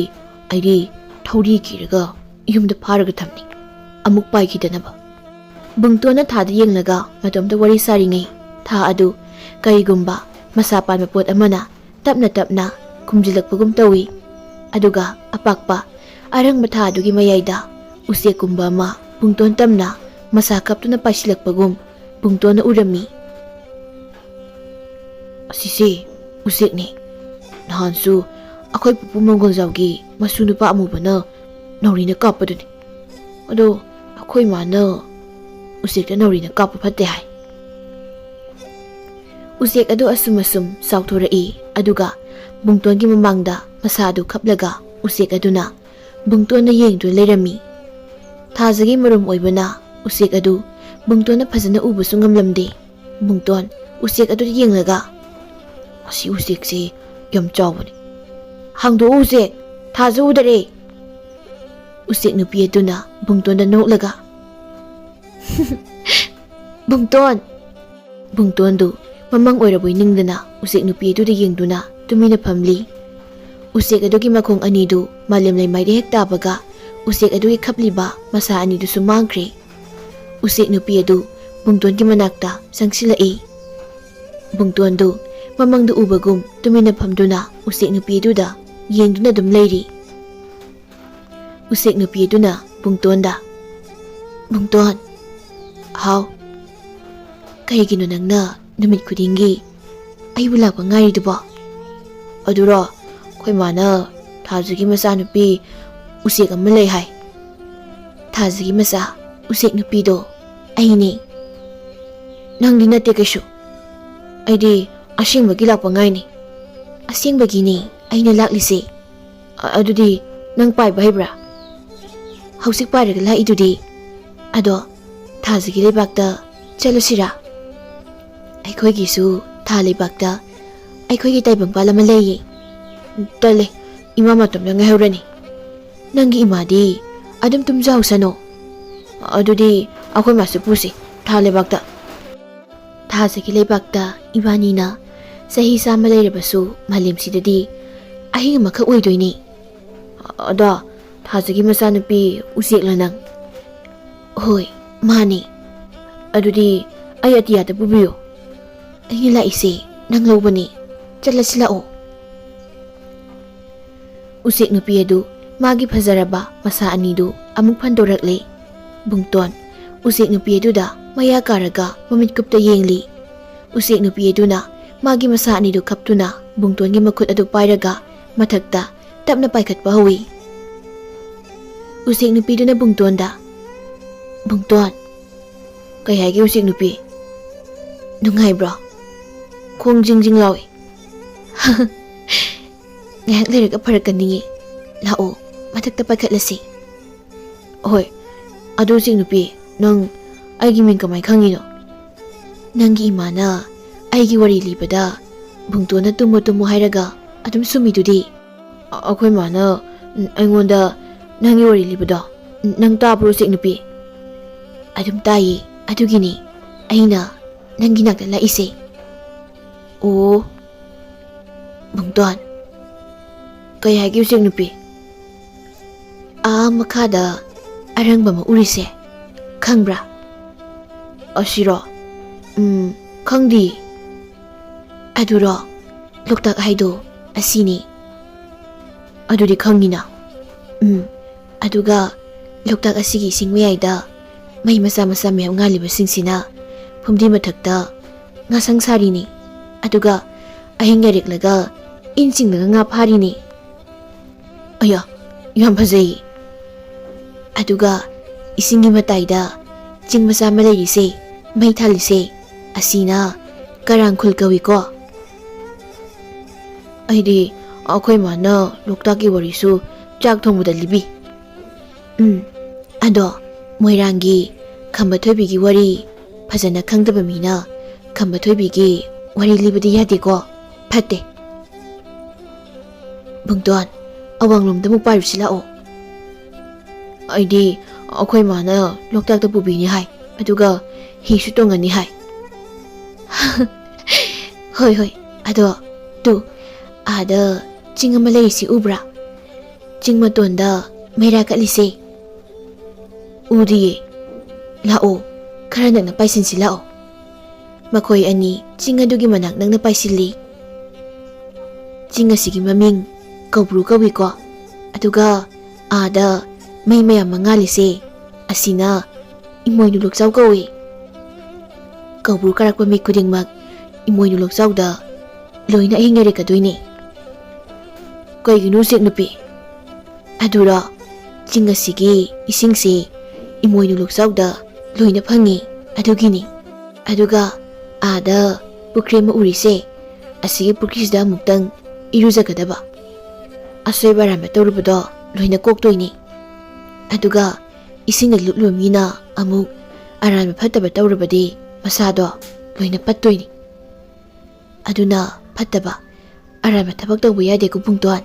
ꯑꯩꯗꯤ ꯊꯧꯔꯤ ꯀꯤꯔꯒ ꯌꯨꯝꯗ ꯐꯥꯔꯒ ꯊꯝꯅꯤ, ꯑꯃꯨꯛ ꯄꯥꯏꯈꯤꯗꯅꯕ꯫" ꯕꯨꯡꯇꯣꯟꯅ ꯊꯥꯗ ꯌꯦꯡꯂꯒ ꯃꯇꯣꯝꯇ ꯋꯥꯔꯤ ꯁꯥꯔꯤꯉꯩ, ꯊꯥ ꯑꯗꯨ ꯀꯔꯤꯒꯨꯝꯕ ꯃꯁꯥ ꯄꯥꯟꯕ ꯄꯣꯠ ꯑꯃꯅ ꯇꯞꯅ ꯇꯞꯅ ꯈꯨꯝꯖꯤꯜꯂꯛꯄꯒꯨꯝ ꯇꯧꯏ꯫ ꯑꯗꯨꯒ ꯑꯄꯥꯛꯄ ꯑꯔꯪꯕ ꯊꯥ ꯑꯗꯨꯒꯤ ꯃꯌꯥꯏꯗ ꯎꯆꯦꯛꯀꯨꯝꯕ ꯑꯃ ꯄꯨꯡꯇꯣꯟ ꯇꯝꯅ ꯃꯁꯥ ꯀꯞꯇꯨꯅ ꯄꯥꯏꯁꯤꯜꯂꯛꯄꯒꯨꯝ ꯄꯨꯡꯇꯣꯟꯅ ꯎꯔꯝꯃꯤ꯫ "ꯑꯁꯤꯁꯦ ꯎꯆꯦꯛꯅꯤ꯫ ꯅꯍꯥꯟꯁꯨ ꯑꯩꯈꯣꯏ ꯄꯨꯄꯨ ꯃꯪꯒꯣꯜꯖꯥꯎꯒꯤ ꯃꯁꯨ ꯅꯨꯄꯥ ꯑꯃꯨꯕꯅ ꯅꯥꯎꯔꯤꯅ ꯀꯥꯞꯄꯗꯨꯅꯤ꯫ ꯑꯗꯣ ꯑꯩꯈꯣꯏ ꯃꯥꯅ ꯎꯆꯦꯛꯇ ꯅꯥꯎꯔꯤꯅ ꯀꯥꯞꯄ ꯐꯠꯇꯦ ꯍꯥꯏ꯫" ꯎꯆꯦꯛ ꯑꯗꯨ ꯑꯁꯨꯝ ꯑꯁꯨꯝ ꯆꯥꯎꯊꯣꯔꯛꯏ, ꯑꯗꯨꯒ ꯕꯨꯡꯇꯣꯟꯒꯤ ꯃꯃꯥꯡꯗ ꯃꯁꯥ ꯑꯗꯨ ꯈꯞꯂꯒ ꯎꯆꯦꯛ ꯑꯗꯨꯅ ꯕꯨꯡꯇꯣꯟꯗ ꯌꯦꯡꯗꯨꯅ ꯂꯩꯔꯝꯃꯤ꯫ ꯊꯥꯖꯒꯤ ꯃꯔꯨꯝ ꯑꯣꯏꯕꯅ ꯎꯆꯦꯛ ꯑꯗꯨ ꯕꯨꯡꯇꯣꯟꯅ ꯐꯖꯅ ꯎꯕꯁꯨ ꯉꯝꯂꯝꯗꯦ꯫ ꯕꯨꯡꯇꯣꯟ ꯎꯆꯦꯛ ꯑꯗꯨꯗ ꯌꯦꯡꯂꯒ, "ꯑꯁꯤ ꯎꯆꯦꯛꯁꯤ ꯌꯥꯝ ꯆꯥꯎꯕꯅꯤ꯫ ꯍꯥꯡꯗꯣꯛꯎ ꯎꯆꯦꯛ, ꯊꯥꯖ ꯎꯗꯔꯦ꯫" ꯎꯆꯦꯛ ꯅꯨꯄꯤ ꯑꯗꯨꯅ ꯕꯨꯡꯇꯣꯟꯗ ꯅꯣꯛꯂꯒ, "ꯕꯨꯡꯇꯣꯟ!" ꯕꯨꯡꯇꯣꯟꯗꯨ ꯃꯃꯪ ꯑꯣꯏꯔꯕꯣꯏ ꯅꯤꯡꯗꯅ ꯎꯆꯦꯛ ꯅꯨꯄꯤ ꯑꯗꯨꯗ ꯌꯦꯡꯗꯨꯅ ꯇꯨꯃꯤꯟꯅ ꯐꯝꯂꯤ꯫ ꯎꯆꯦꯛ ꯑꯗꯨꯒꯤ ꯃꯈꯣꯡ ꯑꯅꯤꯗꯨ ꯃꯥꯂꯦꯝ ꯂꯩꯃꯥꯏꯗ ꯍꯦꯛ ꯇꯥꯕꯒ ꯎꯆꯦꯛ ꯑꯗꯨꯒꯤ ꯈꯞꯂꯤꯕ ꯃꯁꯥ ꯑꯅꯤꯗꯨꯁꯨ ꯃꯥꯡꯈ꯭ꯔꯦ꯫ ꯎꯆꯦꯛ ꯅꯨꯄꯤ ꯑꯗꯨ ꯕꯨꯡꯇꯣꯟꯒꯤ ꯃꯅꯥꯛꯇ ꯆꯪꯁꯤꯜꯂꯛꯏ꯫ ꯕꯨꯡꯇꯣꯟꯗꯨ ꯃꯃꯪꯗ ꯎꯕꯒꯨꯝ ꯇꯨꯃꯤꯟꯅ ꯐꯝꯗꯨꯅ ꯎꯆꯦꯛ ꯅꯨꯄꯤ ꯑꯗꯨꯗ ꯌꯦꯡꯗꯨꯅ ꯑꯗꯨꯝ ꯂꯩꯔꯤ꯫ ꯎꯆꯦꯛ ꯅꯨꯄꯤ ꯑꯗꯨꯅ ꯕꯨꯡꯇꯣꯟꯗ, "ꯕꯨꯡꯇꯣꯟ꯫" "ꯍꯥꯎ?" "ꯀꯔꯤꯒꯤꯅꯣ ꯅꯪꯅ ꯅꯨꯃꯤꯠ ꯈꯨꯗꯤꯡꯒꯤ ꯑꯩꯕꯨ ꯂꯥꯛꯄ ꯉꯥꯏꯔꯤꯗꯨꯕꯣ?" "ꯑꯗꯨꯔꯣ, ꯑꯩꯈꯣꯏ ꯃꯥꯅ ꯊꯥꯖꯒꯤ ꯃꯆꯥꯅꯨꯄꯤ ꯎꯆꯦꯛ ꯑꯃ ꯂꯩ ꯍꯥꯏ꯫" "ꯊꯥꯖꯒꯤ ꯃꯆꯥ ꯎꯆꯦꯛ ꯅꯨꯄꯤꯗꯣ ꯑꯩꯅꯦ꯫ ꯅꯪꯗꯤ ꯅꯠꯇꯦ ꯀꯩꯁꯨ꯫ ꯑꯩꯗꯤ ꯑꯁꯦꯡꯕꯒꯤ ꯂꯥꯛꯄ ꯉꯥꯏꯅꯤ꯫" "ꯑꯁꯦꯡꯕꯒꯤꯅꯦ ꯑꯩꯅ ꯂꯥꯛꯂꯤꯁꯦ꯫ ꯑ-, ꯑꯗꯨꯗꯤ ꯅꯪ ꯄꯥꯏꯕ ꯍꯩꯕ꯭ꯔꯥ?" "ꯍꯧꯖꯤꯛ ꯄꯥꯏꯔꯒ ꯂꯥꯛꯏꯗꯨꯗꯤ꯫ ꯑꯗꯣ ꯊꯥꯖꯒꯤ ꯂꯩꯕꯥꯛꯇ ꯆꯠꯂꯨꯁꯤꯔꯥ? ꯑꯩꯈꯣꯏꯒꯤꯁꯨ ꯊꯥ ꯂꯩꯕꯥꯛꯇ ꯑꯩꯈꯣꯏꯒꯤ ꯇꯥꯏꯕꯪꯄꯥꯜ ꯑꯃ ꯂꯩꯌꯦ꯫" "ꯇꯜꯂꯦ, ꯏꯃꯥ ꯃꯇꯣꯝꯇ ꯉꯥꯏꯍꯧꯔꯅꯤ꯫" "ꯅꯪꯒꯤ ꯏꯃꯥꯗꯤ ꯑꯗꯨꯝ ꯇꯨꯝꯖꯍꯧꯁꯅꯣ꯫" ꯑꯗꯨꯗꯤ ꯑꯩꯈꯣꯏ ꯃꯥꯁꯨ ꯄꯨꯁꯤ, ꯊꯥ ꯂꯩꯕꯥꯛꯇ꯫ ꯊꯥꯖꯒꯤ ꯂꯩꯕꯥꯛꯇ ꯏꯕꯥꯅꯤꯅ ꯆꯍꯤ ꯆꯥꯝꯃ ꯂꯩꯔꯕꯁꯨ, ꯃꯥꯂꯦꯝꯁꯤꯗꯗꯤ ꯑꯍꯤꯡ ꯑꯃꯈꯛ ꯑꯣꯏꯗꯣꯏꯅꯤ꯫ ꯑꯗꯣ, ꯊꯥꯖꯒꯤ ꯃꯆꯥꯅꯨꯄꯤ ꯎꯆꯦꯛꯂ ꯅꯪ? ꯍꯣꯏ, ꯃꯥꯅꯤ꯫ ꯑꯗꯨꯗꯤ ꯑꯩ ꯑꯇꯤꯌꯥꯗ ꯄꯨꯕꯤꯌꯨ꯫ ꯑꯩꯅ ꯂꯥꯛꯏꯁꯦ ꯅꯪ ꯂꯧꯕꯅꯤ꯫ ꯆꯠꯂꯁꯤ ꯂꯥꯛꯑꯣ꯫ ꯎꯆꯦꯛ ꯅꯨꯄꯤ ꯑꯗꯨ ꯃꯥꯒꯤ ꯐꯖꯔꯕ ꯃꯁꯥ ꯑꯅꯤꯗꯨ ꯑꯃꯨꯛ ꯐꯟꯗꯣꯔꯛꯂꯦ꯫ ꯕꯨꯡꯇꯣꯟ ꯎꯆꯦꯛ ꯅꯨꯄꯤ ꯑꯗꯨꯗ ꯃꯌꯥ ꯀꯥꯔꯒ ꯃꯃꯤꯠ ꯀꯨꯞꯇ ꯌꯦꯡꯂꯤ꯫ ꯎꯆꯦꯛ ꯅꯨꯄꯤ ꯑꯗꯨꯅ ꯃꯥꯒꯤ ꯃꯁꯥ ꯑꯅꯤꯗꯨ ꯈꯞꯇꯨꯅ ꯕꯨꯡꯇꯣꯟꯒꯤ ꯃꯈꯨꯠ ꯑꯗꯨ ꯄꯥꯏꯔꯒ ꯃꯊꯛꯇ ꯇꯞꯅ ꯄꯥꯏꯈꯠꯄ ꯍꯧꯏ꯫ ꯎꯆꯦꯛ ꯅꯨꯄꯤꯗꯨꯅ ꯕꯨꯡꯇꯣꯟꯗ, "ꯕꯨꯡꯇꯣꯟ, ꯀꯩ ꯍꯥꯏꯒꯦ ꯎꯆꯦꯛ ꯅꯨꯄꯤ? ꯅꯨꯡꯉꯥꯏꯕ꯭ꯔꯣ? ꯈꯣꯡ ꯖꯤꯡ ꯖꯤꯡ ꯂꯥꯎꯏ꯫" "ꯉꯥꯏꯍꯥꯛ ꯂꯩꯔꯒ ꯐꯔꯛꯀꯅꯤꯌꯦ꯫ ꯂꯥꯛꯑꯣ, ꯃꯊꯛꯇ ꯄꯥꯏꯈꯠꯂꯁꯤ꯫" "ꯍꯣꯏ, ꯑꯗꯨ ꯎꯆꯦꯛ ꯅꯨꯄꯤ, ꯅꯪ ꯑꯩꯒꯤ ꯃꯤꯡ ꯀꯃꯥꯏ ꯈꯪꯉꯤꯅꯣ?" "ꯅꯪꯒꯤ ꯏꯃꯥꯅ ꯑꯩꯒꯤ ꯋꯥꯔꯤ ꯂꯤꯕꯗ ꯕꯨꯡꯇꯣꯟꯅ ꯇꯨꯝꯃꯣ ꯇꯨꯝꯃꯣ ꯍꯥꯏꯔꯒ ꯑꯗꯨꯝ ꯁꯨꯝꯃꯤꯗꯨꯗꯤ꯫" "ꯑ-, ꯑꯩꯈꯣꯏ ꯃꯥꯅ ꯑꯩꯉꯣꯟꯗ ꯅꯪꯒꯤ ꯋꯥꯔꯤ ꯂꯤꯕꯗꯣ ꯅꯪ ꯇꯥꯕ꯭ꯔꯣ, ꯎꯆꯦꯛ ꯅꯨꯄꯤ?" "ꯑꯗꯨꯝ ꯇꯥꯏꯌꯦ, ꯑꯗꯨꯒꯤꯅꯤ ꯑꯩꯅ ꯅꯪꯒꯤ ꯅꯥꯛꯇ ꯂꯥꯛꯏꯁꯦ꯫" "ꯑꯣ, ꯕꯨꯡꯇꯣꯟ, ꯀꯩ ꯍꯥꯏꯒꯦ ꯎꯆꯦꯛ ꯅꯨꯄꯤ?" "ꯑꯥ ꯃꯈꯥꯗ ꯑꯔꯪꯕ ꯑꯃ ꯎꯔꯤꯁꯦ, ꯈꯪꯕ꯭ꯔꯥ?" "ꯑꯁꯤꯔꯣ? ꯎꯝ, ꯈꯪꯗꯤ꯫" "ꯑꯗꯨꯔꯣ, ꯂꯣꯛꯇꯥꯛ ꯍꯥꯏꯗꯣ ꯑꯁꯤꯅꯤ꯫" "ꯑꯗꯨꯗꯤ ꯈꯪꯉꯤꯅ꯫" "ꯎꯝ, ꯑꯗꯨꯒ ꯂꯣꯛꯇꯥꯛ ꯑꯁꯤꯒꯤ ꯏꯁꯤꯡ ꯃꯌꯥꯏꯗ ꯃꯩ ꯃꯆꯥ ꯃꯆꯥ ꯃꯌꯥꯝ ꯉꯥꯜꯂꯤꯕꯁꯤꯡꯁꯤꯅ ꯐꯨꯝꯗꯤ ꯃꯊꯛꯇ ꯉꯥꯁꯪ ꯁꯥꯔꯤꯅꯤ꯫ ꯑꯗꯨꯒ ꯑꯍꯤꯡ ꯌꯥꯏꯔꯛꯂꯒ ꯏꯟ ꯆꯤꯡꯂꯒ ꯉꯥ ꯐꯥꯔꯤꯅꯤ꯫" "ꯑꯌꯥ, ꯌꯥꯝ ꯐꯖꯩ꯫" "ꯑꯗꯨꯒ ꯏꯁꯤꯡꯒꯤ ꯃꯇꯥꯏꯗ ꯆꯤꯡ ꯃꯆꯥ ꯑꯃ ꯂꯩꯔꯤꯁꯦ, ꯃꯩ ꯊꯥꯜꯂꯤꯁꯦ, ꯑꯁꯤꯅ ꯀꯔꯥꯡ ꯈꯨꯜ ꯀꯧꯏꯀꯣ꯫" "ꯑꯩꯗꯤ ꯑꯩꯈꯣꯏ ꯃꯥꯅ ꯂꯣꯛꯇꯥꯛꯀꯤ ꯋꯥꯔꯤꯁꯨ ꯆꯥꯛ ꯊꯣꯡꯕꯗ ꯂꯤꯕꯤ꯫" "ꯎꯝ, ꯑꯗꯣ ꯃꯣꯏꯔꯥꯡꯒꯤ ꯈꯝꯕ ꯊꯣꯏꯕꯤꯒꯤ ꯋꯥꯔꯤ ꯐꯖꯅ ꯈꯪꯗꯕ ꯃꯤꯅ ꯈꯝꯕ ꯊꯣꯏꯕꯤꯒꯤ ꯋꯥꯔꯤ ꯂꯤꯕꯗꯤ ꯌꯥꯗꯦꯀꯣ, ꯐꯠꯇꯦ꯫" "ꯕꯨꯡꯇꯣꯟ, ꯑꯋꯥꯡꯂꯣꯝꯗ ꯑꯃꯨꯛ ꯄꯥꯏꯔꯨꯁꯤ ꯂꯥꯛꯑꯣ꯫" "ꯑꯩꯗꯤ ꯑꯩꯈꯣꯏ ꯃꯥꯅ ꯂꯣꯛꯇꯥꯛꯇ ꯄꯨꯕꯤꯅꯤ ꯍꯥꯏ, ꯑꯗꯨꯒ ꯍꯤꯁꯨ ꯇꯣꯡꯉꯅꯤ ꯍꯥꯏ꯫ ꯍꯣꯏ, ꯍꯣꯏ, ꯑꯗꯣ ꯇꯨ, ꯑꯥꯗ ꯆꯤꯡ ꯑꯃ ꯂꯩꯔꯤꯁꯤ ꯎꯕ꯭ꯔꯥ? ꯆꯤꯡ ꯃꯇꯣꯟꯗ ꯃꯩꯔꯥ ꯀꯠꯂꯤꯁꯦ꯫ ꯎꯗꯤꯌꯦ꯫ ꯂꯥꯛꯑꯣ, ꯈꯔ ꯅꯛꯅ ꯄꯥꯏꯁꯤꯟꯁꯤ ꯂꯥꯛꯑꯣ꯫ ꯃꯈꯣꯏ ꯑꯅꯤ ꯆꯤꯡ ꯑꯗꯨꯒꯤ ꯃꯅꯥꯛ ꯅꯛꯅ ꯄꯥꯏꯁꯤꯜꯂꯤ꯫ ꯆꯤꯡ ꯑꯁꯤꯒꯤ ꯃꯃꯤꯡ ꯀꯧꯕ꯭ꯔꯨ ꯀꯧꯏꯀꯣ꯫ ꯑꯗꯨꯒ ꯑꯥꯗ ꯃꯩ ꯃꯌꯥꯝ ꯃꯉꯥꯜꯂꯤꯁꯦ, ꯑꯁꯤꯅ ꯏꯃꯣꯏꯅꯨ ꯂꯣꯛꯆꯥꯎ ꯀꯧꯏ꯫ ꯀꯧꯕ꯭ꯔꯨ ꯀꯥꯔꯛꯄ ꯃꯤ ꯈꯨꯗꯤꯡꯃꯛ ꯏꯃꯣꯏꯅꯨ ꯂꯣꯛꯆꯥꯎꯗ ꯂꯣꯏꯅ ꯑꯍꯤꯡ ꯂꯩꯔꯛꯀꯗꯣꯏꯅꯦ꯫ ꯀꯩꯒꯤꯅꯣ ꯎꯆꯦꯛ ꯅꯨꯄꯤ? ꯑꯗꯨꯔꯣ, ꯆꯤꯡ ꯑꯁꯤꯒꯤ ꯏꯁꯤꯡꯁꯤ ꯏꯃꯣꯏꯅꯨ ꯂꯣꯛꯆꯥꯎꯗ ꯂꯣꯏꯅ ꯐꯪꯉꯤ, ꯑꯗꯨꯒꯤꯅꯤ꯫ ꯑꯗꯨꯒ ꯑꯥꯗ ꯄꯨꯈ꯭ꯔꯤ ꯑꯃ ꯎꯔꯤꯁꯦ, ꯑꯁꯤꯒꯤ ꯄꯨꯈ꯭ꯔꯤꯁꯤꯗ ꯑꯃꯨꯛꯇꯪ ꯏꯔꯨꯖꯒꯗꯕ꯫ ꯑꯁꯣꯏꯕ ꯑꯔꯥꯟꯕ ꯇꯧꯔꯨꯕꯗꯣ ꯂꯣꯏꯅ ꯀꯣꯛꯇꯣꯏꯅꯤ꯫ ꯑꯗꯨꯒ ꯏꯁꯤꯡꯗ ꯂꯨꯞꯂꯨꯕ ꯃꯤꯅ ꯑꯃꯨꯛ ꯑꯔꯥꯟꯕ ꯐꯠꯇꯕ ꯇꯧꯔꯕꯗꯤ ꯃꯁꯥꯗꯣ ꯂꯣꯏꯅ ꯄꯠꯇꯣꯏꯅꯤ꯫ ꯑꯗꯨꯅ ꯐꯠꯇꯕ, ꯑꯔꯥꯟꯕ ꯊꯕꯛ ꯇꯧꯕ ꯌꯥꯗꯦꯀꯣ ꯄꯨꯡꯇꯣꯟ꯫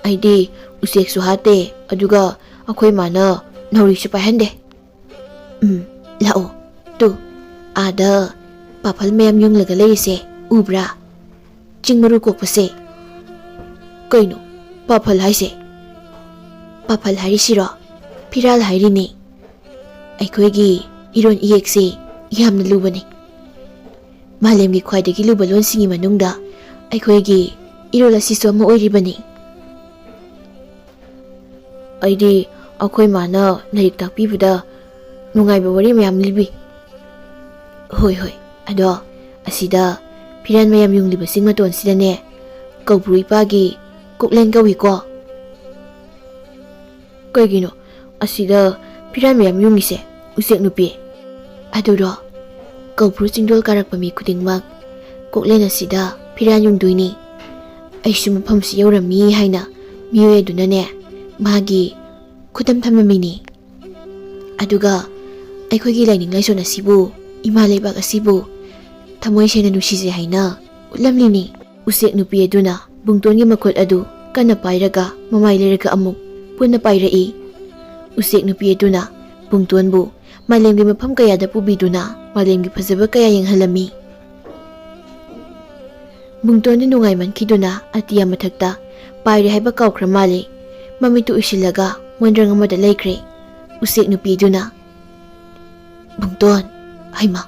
ꯑꯩꯗꯤ ꯎꯆꯦꯛꯁꯨ ꯍꯥꯠꯇꯦ, ꯑꯗꯨꯒ ꯑꯩꯈꯣꯏ ꯃꯥꯅ ꯅꯥꯎꯔꯤꯁꯨ ꯄꯥꯏꯍꯟꯗꯦ꯫ ꯎꯝ, ꯂꯥꯛꯑꯣ꯫ ꯇꯨ, ꯑꯥꯗ ꯄꯥꯐꯜ ꯃꯌꯥꯝ ꯌꯨꯡꯂꯒ ꯂꯩꯔꯤꯁꯦ ꯎꯕ꯭ꯔꯥ? ꯆꯤꯡ ꯃꯔꯨ ꯀꯣꯛꯄꯁꯦ꯫ ꯀꯩꯅꯣ ꯄꯥꯐꯜ ꯍꯥꯏꯁꯦ? ꯄꯥꯐꯜ ꯍꯥꯏꯔꯤꯁꯤꯔꯣ? ꯐꯤꯔꯥꯜ ꯍꯥꯏꯔꯤꯅꯦ꯫ ꯑꯩꯈꯣꯏꯒꯤ ꯏꯔꯣꯟ ꯏꯌꯦꯛꯁꯦ ꯌꯥꯝꯅ ꯂꯨꯕꯅꯤ꯫ ꯃꯥꯂꯦꯝꯒꯤ ꯈ꯭ꯋꯥꯏꯗꯒꯤ ꯂꯨꯕ ꯂꯣꯟꯁꯤꯡꯒꯤ ꯃꯅꯨꯡꯗ ꯑꯩꯈꯣꯏꯒꯤ ꯏꯔꯣꯜ ꯑꯁꯤꯁꯨ ꯑꯃ ꯑꯣꯏꯔꯤꯕꯅꯤ꯫ ꯑꯩꯗꯤ ꯑꯩꯈꯣꯏ ꯃꯥꯅ ꯂꯥꯏꯔꯤꯛ ꯇꯥꯛꯄꯤꯕꯗ ꯅꯨꯡꯉꯥꯏꯕ ꯋꯥꯔꯤ ꯃꯌꯥꯝ ꯂꯤꯕꯤ꯫ ꯍꯣꯏ, ꯍꯣꯏ, ꯑꯗꯣ ꯑꯁꯤꯗ ꯐꯤꯔꯥꯜ ꯃꯌꯥꯝ ꯌꯨꯡꯂꯤꯕꯁꯤꯡ ꯃꯇꯣꯟꯁꯤꯗꯅꯦ, ꯀꯧꯕ꯭ꯔꯨ ꯏꯄꯥꯒꯤ ꯀꯣꯛꯂꯦꯟ ꯀꯧꯏꯀꯣ꯫ ꯀꯩꯒꯤꯅꯣ ꯑꯁꯤꯗ ꯐꯤꯔꯥꯜ ꯃꯌꯥꯝ ꯌꯨꯡꯉꯤꯁꯦ, ꯎꯆꯦꯛ ꯅꯨꯄꯤ? ꯑꯗꯨꯔꯣ, ꯀꯧꯕ꯭ꯔꯨ ꯆꯤꯡꯗꯣꯜ ꯀꯥꯔꯛꯄ ꯃꯤ ꯈꯨꯗꯤꯡꯃꯛ ꯀꯣꯛꯂꯦꯟ ꯑꯁꯤꯗ ꯐꯤꯔꯥꯜ ꯌꯨꯡꯗꯣꯏꯅꯤ꯫ ꯑꯩꯁꯨ ꯃꯐꯝꯁꯤ ꯌꯧꯔꯝꯃꯤ ꯍꯥꯏꯅ ꯃꯤꯑꯣꯏ ꯑꯗꯨꯅꯅꯦ, ꯃꯥꯒꯤ ꯈꯨꯗꯝ ꯊꯝꯂꯝꯃꯤꯅꯤ꯫ ꯑꯗꯨꯒ ꯑꯩꯈꯣꯏꯒꯤ ꯂꯥꯏꯅꯤꯡ ꯂꯥꯏꯁꯣꯟ ꯑꯁꯤꯕꯨ, ꯏꯃꯥ ꯂꯩꯕꯥꯛ ꯑꯁꯤꯕꯨ ꯊꯃꯣꯏ ꯁꯦꯡꯅ ꯅꯨꯡꯁꯤꯖꯩ ꯍꯥꯏꯅ ꯎꯠꯂꯝꯂꯤꯅꯤ꯫ ꯎꯆꯦꯛ ꯅꯨꯄꯤ ꯑꯗꯨꯅ ꯄꯨꯡꯇꯣꯟꯒꯤ ꯃꯈꯨꯠ ꯑꯗꯨ ꯀꯟꯅ ꯄꯥꯏꯔꯒ ꯃꯃꯥꯏ ꯂꯩꯔꯒ ꯑꯃꯨꯛ ꯄꯨꯟꯅ ꯄꯥꯏꯔꯛꯏ꯫ ꯎꯆꯦꯛ ꯅꯨꯄꯤ ꯑꯗꯨꯅ ꯕꯨꯡꯇꯣꯟꯕꯨ ꯃꯥꯂꯦꯝꯒꯤ ꯃꯐꯝ ꯀꯌꯥꯗ ꯄꯨꯕꯤꯗꯨꯅ ꯃꯥꯂꯦꯝꯒꯤ ꯐꯖꯕ ꯀꯌꯥ ꯌꯦꯡꯍꯜꯂꯝꯃꯤ꯫ ꯕꯨꯡꯇꯣꯟꯗꯤ ꯅꯨꯡꯉꯥꯏꯃꯟꯈꯤꯗꯨꯅ ꯑꯇꯤꯌꯥ ꯃꯊꯛꯇ ꯄꯥꯏꯔꯦ ꯍꯥꯏꯕ ꯀꯥꯎꯈ꯭ꯔ ꯃꯥꯜꯂꯦ꯫ ꯃꯃꯤꯠꯇꯨ ꯎꯏꯁꯤꯜꯂꯒ ꯃꯣꯟꯗ꯭ꯔꯪ ꯑꯃꯗ ꯂꯩꯈ꯭ꯔꯦ꯫ ꯎꯆꯦꯛ ꯅꯨꯄꯤ ꯑꯗꯨꯅ, "ꯕꯨꯡꯇꯣꯟ, ꯍꯩꯃꯥ,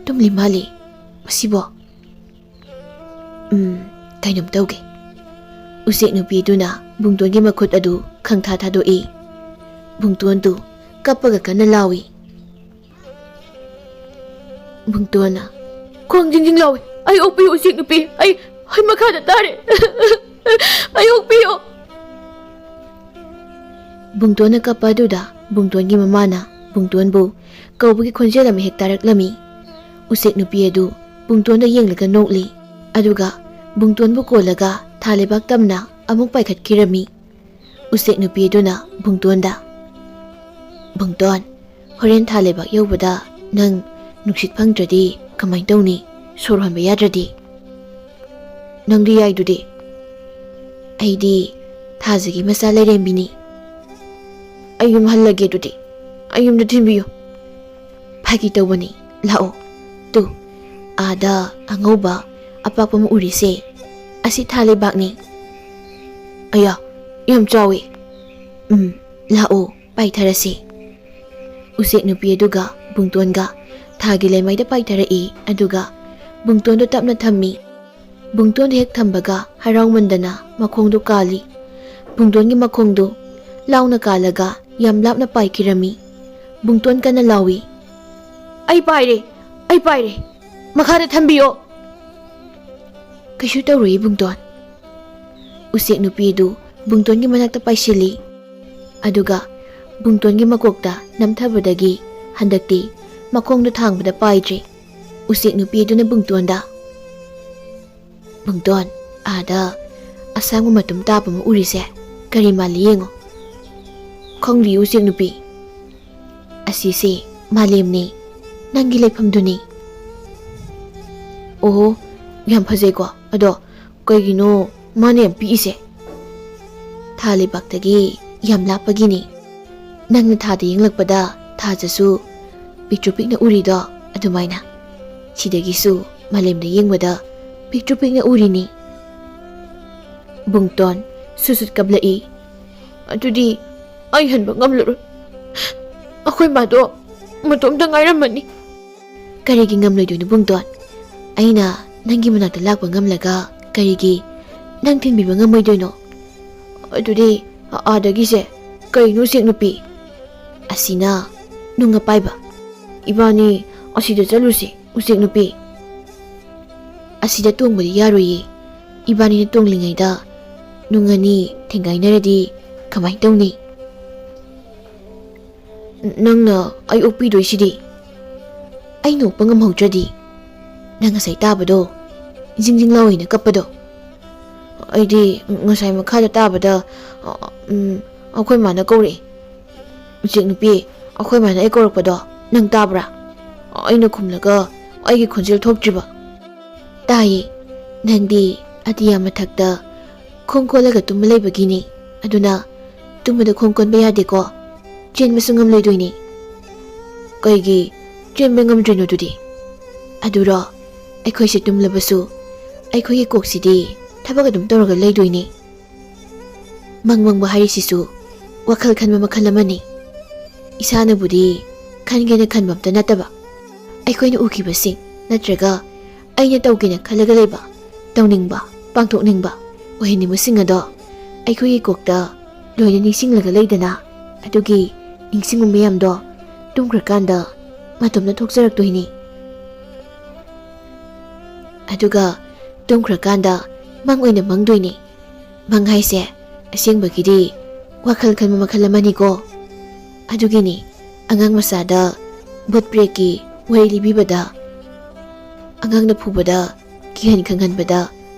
ꯇꯨꯝꯂꯤ ꯃꯥꯜꯂꯤ꯫ ꯃꯁꯤꯕꯣ? ꯎꯝ, ꯀꯩꯅꯣꯝ ꯇꯧꯒꯦ꯫" ꯎꯆꯦꯛ ꯅꯨꯄꯤ ꯑꯗꯨꯅ ꯕꯨꯡꯇꯣꯟꯒꯤ ꯃꯈꯨꯠ ꯑꯗꯨ ꯈꯪꯊꯥ ꯊꯥꯗꯣꯛꯏ꯫ ꯕꯨꯡꯇꯣꯟꯗꯨ ꯀꯞꯄꯒ ꯀꯟꯅ ꯂꯥꯎꯏ꯫ ꯕꯨꯡꯇꯣꯟꯅ, "ꯈꯣꯡ ꯖꯤꯡ ꯖꯤꯡ ꯂꯥꯎꯏ꯫ ꯑꯩ ꯑꯣꯛꯄꯤꯌꯨ, ꯎꯆꯦꯛ ꯅꯨꯄꯤ꯫ ꯑꯩ, ꯑꯩ ꯃꯈꯥꯗ ꯇꯥꯔꯦ꯫ ꯑꯩ ꯑꯣꯛꯄꯤꯌꯨ꯫" ꯕꯨꯡꯇꯣꯟꯅ ꯀꯞꯄ ꯑꯗꯨꯗ ꯕꯨꯡꯇꯣꯟꯒꯤ ꯃꯃꯥꯅ ꯕꯨꯡꯇꯣꯟꯕꯨ ꯀꯧꯕꯒꯤ ꯈꯣꯟꯖꯦꯜ ꯑꯃ ꯍꯦꯛ ꯇꯥꯔꯛꯂꯝꯃꯤ꯫ ꯎꯆꯦꯛ ꯅꯨꯄꯤ ꯑꯗꯨ ꯕꯨꯡꯇꯣꯟꯗ ꯌꯦꯡꯂꯒ ꯅꯣꯛꯂꯤ꯫ ꯑꯗꯨꯒ ꯕꯨꯡꯇꯣꯟꯕꯨ ꯀꯣꯜꯂꯒ ꯊꯥ ꯂꯩꯕꯥꯛ ꯇꯝꯅ ꯑꯃꯨꯛ ꯄꯥꯏꯈꯠꯈꯤꯔꯝꯃꯤ꯫ ꯎꯆꯦꯛ ꯅꯨꯄꯤ ꯑꯗꯨꯅ ꯕꯨꯡꯇꯣꯟꯗ, "ꯕꯨꯡꯇꯣꯟ, ꯍꯣꯔꯦꯟ ꯊꯥ ꯂꯩꯕꯥꯛ ꯌꯧꯕꯗ ꯅꯪ ꯅꯨꯡꯁꯤꯠ ꯐꯪꯗ꯭ꯔꯗꯤ ꯀꯃꯥꯏ ꯇꯧꯅꯤ? ꯁꯣꯔ ꯍꯣꯟꯕ ꯌꯥꯗ꯭ꯔꯗꯤ?" "ꯅꯪꯗꯤ ꯌꯥꯏꯗꯨꯗꯤ?" "ꯑꯩꯗꯤ ꯊꯥꯖꯒꯤ ꯃꯆꯥ ꯂꯥꯏꯔꯦꯝꯕꯤꯅꯤ꯫" "ꯑꯩ ꯌꯨꯝ ꯍꯜꯂꯒꯦ ꯑꯗꯨꯗꯤ꯫ ꯑꯩ ꯌꯨꯝꯗ ꯊꯤꯟꯕꯤꯌꯨ꯫" "ꯐꯥꯒꯤ ꯇꯧꯕꯅꯤ, ꯂꯥꯛꯑꯣ꯫ ꯇꯨ, ꯑꯥꯗ ꯑꯉꯧꯕ ꯑꯄꯥꯛꯄ ꯑꯃ ꯎꯔꯤꯁꯦ, ꯑꯁꯤ ꯊꯥ ꯂꯩꯕꯥꯛꯅꯤ꯫" "ꯑꯌꯥ, ꯌꯥꯝ ꯆꯥꯎꯋꯤ꯫" "ꯎꯝ, ꯂꯥꯛꯑꯣ, ꯄꯥꯏꯊꯔꯁꯤ꯫" ꯎꯆꯦꯛ ꯅꯨꯄꯤ ꯑꯗꯨꯒ ꯕꯨꯡꯇꯣꯟꯒ ꯊꯥꯒꯤ ꯂꯩꯃꯥꯏꯗ ꯄꯥꯏꯊꯔꯛꯏ, ꯑꯗꯨꯒ ꯕꯨꯡꯇꯣꯟꯗꯣ ꯇꯞꯅ ꯊꯝꯃꯤ꯫ ꯕꯨꯡꯇꯣꯟꯗꯣ ꯍꯦꯛ ꯊꯝꯕꯒ ꯍꯔꯥꯎꯃꯟꯗꯅ ꯃꯈꯣꯡꯗꯣ ꯀꯥꯜꯂꯤ꯫ ꯕꯨꯡꯇꯣꯟꯒꯤ ꯃꯈꯣꯡꯗꯣ ꯂꯥꯎꯅ ꯀꯥꯜꯂꯒ ꯌꯥꯝ ꯂꯥꯞꯅ ꯄꯥꯏꯈꯤꯔꯝꯃꯤ꯫ ꯕꯨꯡꯇꯣꯟ ꯀꯟꯅ ꯂꯥꯎꯏ, "ꯑꯩ ꯄꯥꯏꯔꯦ, ꯑꯩ ꯄꯥꯏꯔꯦ꯫ ꯃꯈꯥꯗ ꯊꯝꯕꯤꯌꯣ꯫" "ꯀꯩꯁꯨ ꯇꯧꯔꯣꯏ ꯕꯨꯡꯇꯣꯟ꯫" ꯎꯆꯦꯛ ꯅꯨꯄꯤ ꯑꯗꯨ ꯕꯨꯡꯇꯣꯟꯒꯤ ꯃꯅꯥꯛꯇ ꯄꯥꯏꯁꯤꯜꯂꯤ꯫ ꯑꯗꯨꯒ ꯕꯨꯡꯇꯣꯟꯒꯤ ꯃꯀꯣꯛꯇ ꯅꯝꯊꯕꯗꯒꯤ ꯍꯟꯗꯛꯇꯤ ꯃꯈꯣꯡꯗꯣ ꯊꯥꯡꯕꯗ ꯄꯥꯏꯗ꯭ꯔꯦ꯫ ꯎꯆꯦꯛ ꯅꯨꯄꯤ ꯑꯗꯨꯅ ꯕꯨꯡꯇꯣꯟꯗ, "ꯕꯨꯡꯇꯣꯟ, ꯑꯥꯗ ꯑꯁꯥꯡꯕ ꯃꯇꯨꯝ ꯇꯥꯕ ꯑꯃ ꯎꯔꯤꯁꯦ, ꯀꯔꯤ ꯃꯥꯜꯂꯤ ꯌꯦꯡꯉꯣ꯫" "ꯈꯪꯗꯦ ꯎꯆꯦꯛ ꯅꯨꯄꯤ꯫" "ꯑꯁꯤꯁꯦ ꯃꯥꯂꯦꯝꯅꯤ, ꯅꯪꯒꯤ ꯂꯩꯐꯝꯗꯨꯅꯤ꯫" "ꯑꯣꯍꯣ, ꯌꯥꯝ ꯐꯖꯩꯀꯣ꯫ ꯑꯗꯣ ꯀꯩꯒꯤꯅꯣ ꯃꯥꯅ ꯌꯥꯝ ꯄꯤꯛꯏꯁꯦ?" "ꯊꯥ ꯂꯩꯕꯥꯛꯇꯒꯤ ꯌꯥꯝ ꯂꯥꯞꯄꯒꯤꯅꯤ꯫ ꯅꯪꯅ ꯊꯥꯗ ꯌꯦꯡꯂꯛꯄꯗ ꯊꯥꯁꯤꯁꯨ ꯄꯤꯛꯇ꯭ꯔꯨ ꯄꯤꯛꯅ ꯎꯔꯤꯗꯣ, ꯑꯗꯨꯃꯥꯏꯅ ꯁꯤꯗꯒꯤꯁꯨ ꯃꯥꯂꯦꯝꯗ ꯌꯦꯡꯕꯗ ꯄꯤꯛꯇ꯭ꯔꯨ ꯄꯤꯛꯅ ꯎꯔꯤꯅꯤ꯫ ꯕꯨꯡꯇꯣꯟ ꯁꯨꯠ ꯁꯨꯠ ꯀꯞꯂꯛꯏ꯫ "ꯑꯗꯨꯗꯤ ꯑꯩ ꯍꯟꯕ ꯉꯝꯂꯔꯣꯏ꯫ ꯑꯩꯈꯣꯏ ꯃꯥꯗꯣ ꯃꯇꯣꯝꯇ ꯉꯥꯏꯔꯝꯃꯅꯤ꯫" "ꯀꯔꯤꯒꯤ ꯉꯝꯂꯣꯏꯗꯣꯏꯅꯣ ꯕꯨꯡꯇꯣꯟ? ꯑꯩꯅ ꯅꯪꯒꯤ ꯃꯅꯥꯛꯇ ꯂꯥꯛꯄ ꯉꯝꯂꯒ ꯀꯔꯤꯒꯤ ꯅꯪ ꯊꯤꯟꯕꯤꯕ ꯉꯝꯃꯣꯏꯗꯣꯏꯅꯣ? ꯑꯗꯨꯗꯤ ꯑꯥꯗꯒꯤꯁꯦ ꯀꯩꯅꯣ ꯎꯆꯦꯛ ꯅꯨꯄꯤ?" "ꯑꯁꯤꯅ ꯅꯨꯡ ꯑꯄꯥꯏꯕ꯫ ꯏꯕꯥꯅꯤ ꯑꯁꯤꯗ ꯆꯠꯂꯨꯁꯤ ꯎꯆꯦꯛ ꯅꯨꯄꯤ꯫" "ꯑꯁꯤꯗ ꯇꯣꯡꯕꯗꯤ ꯌꯥꯔꯣꯏꯌꯦ꯫ ꯏꯕꯥꯅꯤꯅ ꯇꯣꯡꯂꯤꯉꯩꯗ ꯅꯨꯡ ꯑꯅꯤ ꯊꯦꯡꯒꯥꯏꯅꯔꯗꯤ ꯀꯃꯥꯏꯅ ꯇꯧꯅꯤ?" "ꯅꯪꯅ ꯑꯩ ꯑꯣꯛꯄꯤꯗꯣꯏꯁꯤꯗꯤ?" "ꯑꯩꯅ ꯑꯣꯛꯄ ꯉꯝꯍꯧꯗ꯭ꯔꯗꯤ?" "ꯅꯪ ꯉꯁꯥꯏ ꯇꯥꯕꯗꯣ, ꯖꯤꯡ ꯖꯤꯡ ꯂꯥꯎꯋꯦꯅ ꯀꯞꯄꯗꯣ?" "ꯑꯩꯗꯤ ꯉꯁꯥꯏ ꯃꯈꯥꯗ ꯇꯥꯕꯗ, ꯑ, ꯎꯝ, ꯑꯩꯈꯣꯏ ꯃꯥꯅ ꯀꯧꯔꯛꯑꯦ, 'ꯎꯆꯦꯛ ꯅꯨꯄꯤ, ꯑꯩꯈꯣꯏ ꯃꯥꯅ ꯑꯩ ꯀꯧꯔꯛꯄꯗꯣ ꯅꯪ ꯇꯥꯕ꯭ꯔꯥ?' ꯑꯩꯅ ꯈꯨꯝꯂꯒ ꯑꯩꯒꯤ ꯈꯣꯟꯖꯦꯜ ꯊꯣꯛꯇ꯭ꯔꯤꯕ꯫" "ꯇꯥꯏꯌꯦ, ꯅꯪꯗꯤ ꯑꯇꯤꯌꯥ ꯃꯊꯛꯇ ꯈꯣꯡ ꯀꯣꯜꯂꯒ ꯇꯨꯝꯃ ꯂꯩꯕꯒꯤꯅꯤ꯫ ꯑꯗꯨꯅ ꯇꯨꯝꯕꯗ ꯈꯣꯡ ꯀꯣꯟꯕ ꯌꯥꯗꯦꯀꯣ, ꯆꯦꯟꯕꯁꯨ ꯉꯝꯂꯣꯏꯗꯣꯏꯅꯤ꯫" "ꯀꯩꯒꯤ ꯆꯦꯟꯕ ꯉꯝꯗ꯭ꯔꯤꯅꯣ ꯑꯗꯨꯗꯤ?" "ꯑꯗꯨꯔꯣ, ꯑꯩꯈꯣꯏꯁꯦ ꯇꯨꯝꯂꯕꯁꯨ ꯑꯩꯈꯣꯏꯒꯤ ꯀꯣꯛꯁꯤꯗꯤ ꯊꯕꯛ ꯑꯗꯨꯝ ꯇꯧꯔꯒ ꯂꯩꯗꯣꯏꯅꯤ꯫" ꯃꯪ ꯃꯪꯕ ꯍꯥꯏꯔꯤꯁꯤꯁꯨ ꯋꯥꯈꯜ ꯈꯟꯕ ꯃꯈꯜ ꯑꯃꯅꯤ꯫ ꯏꯁꯥꯅꯕꯨꯗꯤ ꯈꯟꯒꯦꯅ ꯈꯟꯕ ꯑꯝꯇ ꯅꯠꯇꯕ, ꯑꯩꯈꯣꯏꯅ ꯎꯈꯤꯕꯁꯤꯡ ꯅꯠꯇ꯭ꯔꯒ ꯑꯩꯅ ꯇꯧꯒꯦꯅ ꯈꯜꯂꯒ ꯂꯩꯕ, ꯇꯧꯅꯤꯡꯕ, ꯄꯥꯡꯊꯣꯛꯅꯤꯡꯕ ꯑꯣꯏꯍꯟꯅꯤꯡꯕꯁꯤꯡ ꯑꯗꯣ ꯑꯩꯈꯣꯏꯒꯤ ꯀꯣꯛꯇ ꯂꯣꯏꯅ ꯅꯤꯡꯁꯤꯡꯂꯒ ꯂꯩꯗꯅ, ꯑꯗꯨꯒꯤ ꯅꯤꯡꯁꯤꯡꯕ ꯃꯌꯥꯝꯗꯣ ꯇꯨꯝꯈ꯭ꯔꯀꯥꯟꯗ ꯃꯇꯣꯝꯇ ꯊꯣꯛꯆꯔꯛꯇꯣꯏꯅꯤ꯫ ꯑꯗꯨꯒ ꯇꯨꯝꯈ꯭ꯔꯀꯥꯟꯗ ꯃꯪ ꯑꯣꯏꯅ ꯃꯪꯗꯣꯏꯅꯤ꯫ ꯃꯪ ꯍꯥꯏꯁꯦ ꯑꯁꯦꯡꯕꯒꯤꯗꯤ ꯋꯥꯈꯜ ꯈꯟꯕ ꯃꯈꯜ ꯑꯃꯅꯤꯀꯣ꯫ ꯑꯗꯨꯒꯤꯅꯤ ꯑꯉꯥꯡ ꯃꯆꯥꯗ ꯚꯨꯠ ꯄ꯭ꯔꯦꯠꯀꯤ ꯋꯥꯔꯤ ꯂꯤꯕꯤꯕꯗ, ꯑꯉꯥꯡꯅ ꯐꯨꯕꯗ ꯀꯤꯍꯟ ꯈꯪꯍꯟꯕꯗ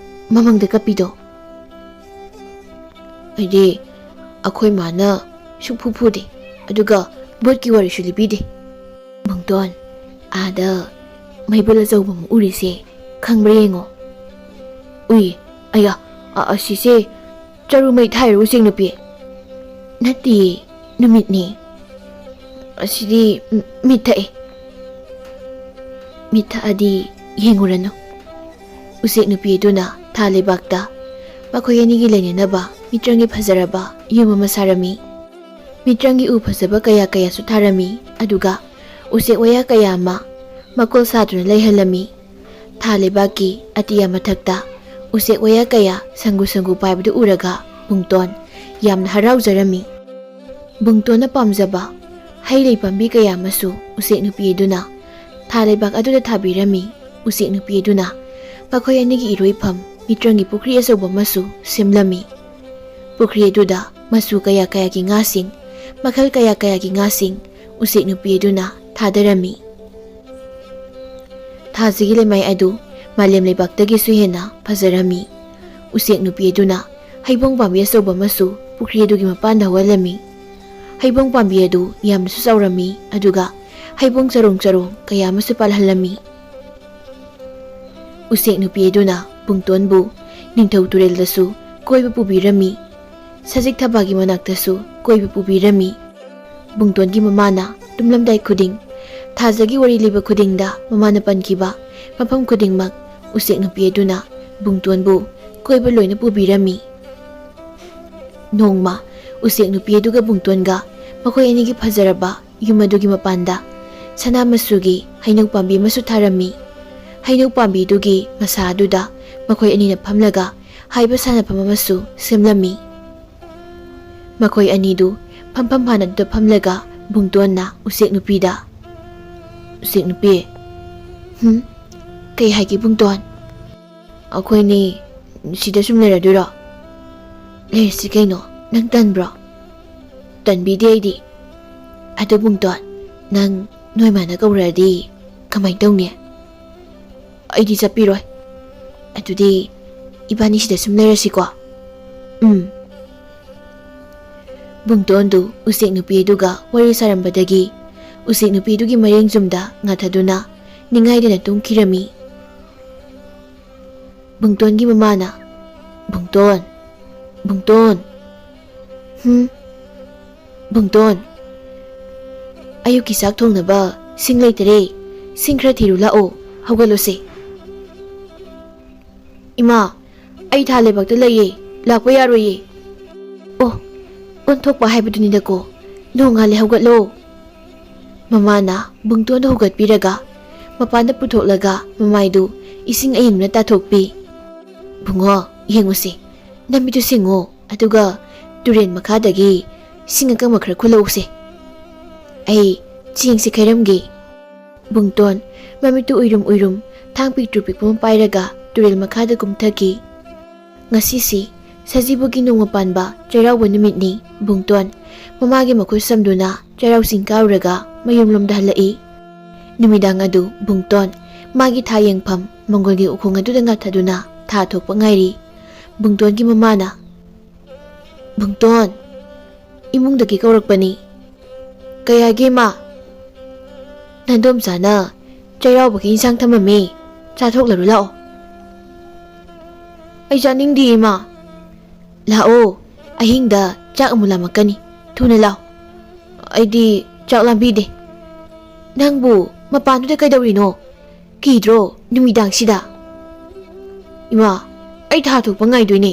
ꯃꯃꯪꯗ ꯀꯞꯄꯤꯗꯣ꯫ ꯑꯩꯗꯤ ꯑꯩꯈꯣꯏ ꯃꯥꯅ ꯁꯨꯛꯐꯨ ꯐꯨꯗꯦ, ꯑꯗꯨꯒ ꯚꯨꯠꯀꯤ ꯋꯥꯔꯤꯁꯨ ꯂꯤꯕꯤꯗꯦ꯫ ꯕꯨꯡꯇꯣꯟ, ꯑꯥꯗ ꯃꯩꯕꯨꯜ ꯑꯆꯧꯕ ꯑꯃ ꯎꯔꯤꯁꯦ ꯈꯪꯕ꯭ꯔꯥ ꯌꯦꯡꯉꯣ꯫ ꯎꯏ, ꯑꯌꯥ, ꯑ-, ꯑꯁꯤꯁꯦ ꯆꯔꯨ ꯃꯩ ꯊꯥꯏꯔꯣ ꯎꯆꯦꯛ ꯅꯨꯄꯤ? ꯅꯠꯇꯤꯌꯦ, ꯅꯨꯃꯤꯠꯅꯦ꯫ "ꯑꯁꯤꯗꯤ ꯃꯤꯠ ꯊꯛꯏ꯫" "ꯃꯤꯠ ꯊꯛꯑꯗꯤ ꯌꯦꯡꯉꯨꯔꯅꯨ꯫" ꯎꯆꯦꯛ ꯅꯨꯄꯤ ꯑꯗꯨꯅ ꯊꯥ ꯂꯩꯕꯥꯛꯇ ꯃꯈꯣꯏ ꯑꯅꯤꯒꯤ ꯂꯩꯅꯅꯕ ꯃꯤꯇ꯭ꯔꯪꯒꯤ ꯐꯖꯔꯕ ꯌꯨꯝ ꯑꯃ ꯁꯥꯔꯝꯃꯤ꯫ ꯃꯤꯇ꯭ꯔꯪꯒꯤ ꯎ ꯐꯖꯕ ꯀꯌꯥ ꯀꯌꯥꯁꯨ ꯊꯥꯔꯝꯃꯤ, ꯑꯗꯨꯒ ꯎꯆꯦꯛ ꯋꯥꯌꯥ ꯀꯌꯥ ꯑꯃ ꯃꯀꯣꯜ ꯁꯥꯗꯨꯅ ꯂꯩꯍꯜꯂꯝꯃꯤ꯫ ꯊꯥ ꯂꯩꯕꯥꯛꯀꯤ ꯑꯇꯤꯌꯥ ꯃꯊꯛꯇ ꯎꯆꯦꯛ ꯋꯥꯌꯥ ꯀꯌꯥ ꯁꯪꯒꯨ ꯁꯪꯒꯨ ꯄꯥꯏꯕꯗꯨ ꯎꯔꯒ ꯕꯨꯡꯇꯣꯟ ꯌꯥꯝꯅ ꯍꯔꯥꯎꯖꯔꯝꯃꯤ꯫ ꯕꯨꯡꯇꯣꯟꯅ ꯄꯥꯝꯖꯕ ꯍꯩ ꯂꯩ ꯄꯥꯝꯕꯤ ꯀꯌꯥ ꯑꯃꯁꯨ ꯎꯆꯦꯛ ꯅꯨꯄꯤ ꯑꯗꯨꯅ ꯊꯥ ꯂꯩꯕꯥꯛ ꯑꯗꯨꯗ ꯊꯥꯕꯤꯔꯝꯃꯤ꯫ ꯎꯆꯦꯛ ꯅꯨꯄꯤ ꯑꯗꯨꯅ ꯃꯈꯣꯏ ꯑꯅꯤꯒꯤ ꯏꯔꯣꯏꯐꯝ ꯃꯤꯇ꯭ꯔꯪꯒꯤ ꯄꯨꯈ꯭ꯔꯤ ꯑꯆꯧꯕ ꯑꯃꯁꯨ ꯁꯦꯝꯂꯝꯃꯤ꯫ ꯄꯨꯈ꯭ꯔꯤ ꯑꯗꯨꯗ ꯃꯆꯨ ꯀꯌꯥ ꯀꯌꯥꯒꯤ ꯉꯥꯁꯤꯡ, ꯃꯈꯜ ꯀꯌꯥ ꯀꯌꯥꯒꯤ ꯉꯥꯁꯤꯡ ꯎꯆꯦꯛ ꯅꯨꯄꯤ ꯑꯗꯨꯅ ꯊꯥꯗꯔꯝꯃꯤ꯫ ꯊꯥꯁꯤꯒꯤ ꯂꯩꯃꯥꯏ ꯑꯗꯨ ꯃꯥꯂꯦꯝ ꯂꯩꯕꯥꯛꯇꯒꯤꯁꯨ ꯍꯦꯟꯅ ꯐꯖꯔꯝꯃꯤ꯫ ꯎꯆꯦꯛ ꯅꯨꯄꯤ ꯑꯗꯨꯅ ꯍꯩꯕꯣꯡ ꯄꯥꯝꯕꯤ ꯑꯆꯧꯕ ꯑꯃꯁꯨ ꯄꯨꯈ꯭ꯔꯤ ꯑꯗꯨꯒꯤ ꯃꯄꯥꯟꯗ ꯍꯧꯍꯜꯂꯝꯃꯤ꯫ ꯍꯩꯕꯣꯡ ꯄꯥꯝꯕꯤ ꯑꯗꯨ ꯌꯥꯝꯅꯁꯨ ꯆꯥꯎꯔꯝꯃꯤ, ꯑꯗꯨꯒ ꯍꯩꯕꯣꯡ ꯆꯔꯣꯡ ꯆꯔꯣꯡ ꯀꯌꯥ ꯑꯃꯁꯨ ꯄꯥꯜꯍꯜꯂꯝꯃꯤ꯫ ꯎꯆꯦꯛ ꯅꯨꯄꯤ ꯑꯗꯨꯅ ꯕꯨꯡꯇꯣꯟꯕꯨ ꯅꯤꯡꯊꯧ ꯇꯨꯔꯦꯜꯗꯁꯨ ꯀꯣꯏꯕ ꯄꯨꯕꯤꯔꯝꯃꯤ, ꯁꯖꯤꯛ ꯊꯕꯥꯒꯤ ꯃꯅꯥꯛꯇꯁꯨ ꯀꯣꯏꯕ ꯄꯨꯕꯤꯔꯝꯃꯤ꯫ ꯕꯨꯡꯇꯣꯟꯒꯤ ꯃꯃꯥꯅ ꯇꯨꯝꯂꯝꯗꯥꯏ ꯈꯨꯗꯤꯡ, ꯊꯥꯖꯒꯤ ꯋꯥꯔꯤ ꯂꯤꯕ ꯈꯨꯗꯤꯡꯗ ꯃꯃꯥꯅ ꯄꯟꯈꯤꯕ ꯃꯐꯝ ꯈꯨꯗꯤꯡꯃꯛ ꯎꯆꯦꯛ ꯅꯨꯄꯤ ꯑꯗꯨꯅ ꯕꯨꯡꯇꯣꯟꯕꯨ ꯀꯣꯏꯕ ꯂꯣꯏꯅ ꯄꯨꯕꯤꯔꯝꯃꯤ꯫ ꯅꯣꯡꯃ ꯎꯆꯦꯛ ꯅꯨꯄꯤ ꯑꯗꯨꯒ ꯕꯨꯡꯇꯣꯟꯒ ꯃꯈꯣꯏ ꯑꯅꯤꯒꯤ ꯐꯖꯔꯕ ꯌꯨꯝ ꯑꯗꯨꯒꯤ ꯃꯄꯥꯟꯗ ꯁꯅꯥ ꯃꯆꯨꯒꯤ ꯍꯩꯅꯧ ꯄꯥꯝꯕꯤ ꯑꯃꯁꯨ ꯊꯥꯔꯝꯃꯤ꯫ ꯍꯩꯅꯧ ꯄꯥꯝꯕꯤꯗꯨꯒꯤ ꯃꯁꯥ ꯑꯗꯨꯗ ꯃꯈꯣꯏ ꯑꯅꯤꯅ ꯐꯝꯂꯒ ꯍꯥꯏꯕ ꯁꯥꯟꯅꯐꯝ ꯑꯃꯁꯨ ꯁꯦꯝꯂꯝꯃꯤ꯫ ꯃꯈꯣꯏ ꯑꯅꯤꯗꯨ ꯐꯝꯐꯝ ꯍꯥꯟꯅꯗꯨꯗ ꯐꯝꯂꯒ ꯕꯨꯡꯇꯣꯟꯅ ꯎꯆꯦꯛ ꯅꯨꯄꯤꯗ, "ꯎꯆꯦꯛ ꯅꯨꯄꯤ, ꯍꯨꯝ, ꯀꯩ ꯍꯥꯏꯒꯦ ꯕꯨꯡꯇꯣꯟ? ꯑꯩꯈꯣꯏꯅꯤ ꯁꯤꯗ ꯁꯨꯝ ꯂꯩꯔꯗꯣꯏꯔꯣ? ꯂꯩꯔꯁꯤ ꯀꯩꯅꯣ, ꯅꯪ ꯇꯟꯕ꯭ꯔꯣ?" "ꯇꯟꯕꯤꯗꯦ ꯑꯩꯗꯤ꯫ ꯑꯗꯨ ꯕꯨꯡꯇꯣꯟ, ꯅꯪ ꯅꯣꯏ ꯃꯥꯅ ꯀꯧꯔꯛꯑꯗꯤ ꯀꯃꯥꯏꯅ ꯇꯧꯅꯤ?" "ꯑꯩꯗꯤ ꯆꯠꯄꯤꯔꯣꯏ꯫ ꯑꯗꯨꯗꯤ ꯏꯕꯥꯅꯤ ꯁꯤꯗ ꯁꯨꯝ ꯂꯩꯔꯁꯤꯀꯣ?" "ꯎꯝ꯫" ꯕꯨꯡꯇꯣꯟꯗꯨ ꯎꯆꯦꯛ ꯅꯨꯄꯤ ꯑꯗꯨꯒ ꯋꯥꯔꯤ ꯁꯥꯔꯝꯕꯗꯒꯤ ꯎꯆꯦꯛ ꯅꯨꯄꯤ ꯑꯗꯨꯒꯤ ꯃꯔꯦꯡ ꯆꯨꯝꯗ ꯉꯥꯊꯗꯨꯅ ꯅꯤꯡꯉꯥꯏꯗꯅ ꯇꯨꯝꯈꯤꯔꯝꯃꯤ꯫ ꯕꯨꯡꯇꯣꯟꯒꯤ ꯃꯃꯥꯅ, "ꯕꯨꯡꯇꯣꯟ, ꯕꯨꯡꯇꯣꯟ, ꯍꯨꯝ, ꯕꯨꯡꯇꯣꯟ, ꯑꯌꯨꯛꯀꯤ ꯆꯥꯛ ꯊꯣꯡꯅꯕ ꯁꯤꯡ ꯂꯩꯇꯔꯦ꯫ ꯁꯤꯡ ꯈꯔ ꯊꯤꯔꯨ ꯂꯥꯛꯑꯣ꯫ ꯍꯧꯒꯠꯂꯣꯁꯦ꯫ ꯏꯃꯥ, ꯑꯩ ꯊꯥ ꯂꯩꯕꯥꯛꯇ ꯂꯩꯌꯦ꯫ ꯂꯥꯛꯄ ꯌꯥꯔꯣꯏꯌꯦ꯫ ꯑꯣ, ꯑꯣꯟꯊꯣꯛꯄ ꯍꯥꯏꯕꯗꯨꯅꯤꯗꯀꯣ꯫ ꯅꯣꯡꯉꯥꯜꯂꯦ, ꯍꯧꯒꯠꯂꯣ꯫ ꯃꯃꯥꯅ ꯕꯨꯡꯇꯣꯟꯗꯨ ꯍꯧꯒꯠꯄꯤꯔꯒ ꯃꯄꯥꯟꯗ ꯄꯨꯊꯣꯛꯂꯒ ꯃꯃꯥꯏꯗꯨ ꯏꯁꯤꯡ ꯑꯏꯪꯕꯅ ꯇꯥꯊꯣꯛꯄꯤ꯫ "ꯕꯨꯡꯉꯣ, ꯌꯦꯡꯉꯨꯁꯦ, ꯅꯃꯤꯠꯇꯨ ꯁꯤꯡꯉꯣ, ꯑꯗꯨꯒ ꯇꯨꯔꯦꯜ ꯃꯈꯥꯗꯒꯤ ꯁꯤꯡ ꯑꯀꯪꯕ ꯈꯔ ꯈꯨꯜꯂꯛꯎꯁꯦ꯫ ꯑꯩ ꯆꯦꯡꯁꯦ ꯈꯩꯔꯝꯒꯦ꯫" ꯕꯨꯡꯇꯣꯟ ꯃꯃꯤꯠꯇꯨ ꯎꯏꯔꯨꯝ ꯎꯏꯔꯨꯝ ꯊꯥꯡ ꯄꯤꯛꯇ꯭ꯔꯨ ꯄꯤꯛꯄ ꯑꯃ ꯄꯥꯏꯔꯒ ꯇꯨꯔꯦꯜ ꯃꯈꯥꯗ ꯀꯨꯝꯊꯈꯤ꯫ ꯉꯁꯤꯁꯤ ꯁꯖꯤꯕꯨꯒꯤ ꯅꯣꯡꯃ ꯄꯥꯟꯕ ꯆꯩꯔꯥꯎꯕ ꯅꯨꯃꯤꯠꯅꯤ꯫ ꯕꯨꯡꯇꯣꯟ ꯃꯃꯥꯒꯤ ꯃꯈꯨꯠ ꯁꯝꯗꯨꯅ ꯆꯩꯔꯥꯎ ꯆꯤꯡ ꯀꯥꯔꯨꯔꯒ ꯃꯌꯨꯝꯂꯣꯝꯗ ꯍꯜꯂꯛꯏ꯫ ꯅꯨꯃꯤꯗꯥꯡ ꯑꯗꯨ ꯕꯨꯡꯇꯣꯟ ꯃꯥꯒꯤ ꯊꯥ ꯌꯦꯡꯐꯝ ꯃꯪꯒꯣꯜꯒꯤ ꯎꯈꯣꯡ ꯑꯗꯨꯗ ꯉꯥꯊꯗꯨꯅ ꯊꯥ ꯊꯣꯛꯄ ꯉꯥꯏꯔꯤ꯫ ꯕꯨꯡꯇꯣꯟꯒꯤ ꯃꯃꯥꯅ, "ꯕꯨꯡꯇꯣꯟ, ꯏꯃꯨꯡꯗꯒꯤ ꯀꯧꯔꯛꯄꯅꯤ꯫" "ꯀꯩ ꯍꯥꯏꯒꯦ, ꯏꯃꯥ?" "ꯅꯥꯗꯣꯝꯆꯥꯅ ꯆꯩꯔꯥꯎꯕꯒꯤ ꯏꯟꯁꯥꯡ ꯊꯝꯃꯝꯃꯤ, ꯆꯥꯊꯣꯛꯂꯔꯨ ꯂꯥꯛꯑꯣ꯫" "ꯑꯩ ꯆꯥꯅꯤꯡꯗꯦ, ꯏꯃꯥ꯫" "ꯂꯥꯛꯑꯣ, ꯑꯍꯤꯡꯗ ꯆꯥꯛ ꯑꯃꯨꯛ ꯂꯥꯝꯃꯛꯀꯅꯤ, ꯊꯨꯅ ꯂꯥꯛꯑꯣ꯫" "ꯑꯩꯗꯤ ꯆꯥꯛ ꯂꯥꯝꯕꯤꯗꯦ꯫" "ꯅꯪꯕꯨ ꯃꯄꯥꯟꯗꯨꯗ ꯀꯩꯗꯧꯔꯤꯅꯣ? ꯀꯤꯗ꯭ꯔꯣ ꯅꯨꯃꯤꯗꯥꯡꯁꯤꯗ?" "ꯏꯃꯥ, ꯑꯩ ꯊꯥ ꯊꯣꯛꯄ ꯉꯥꯏꯗꯣꯏꯅꯦ꯫"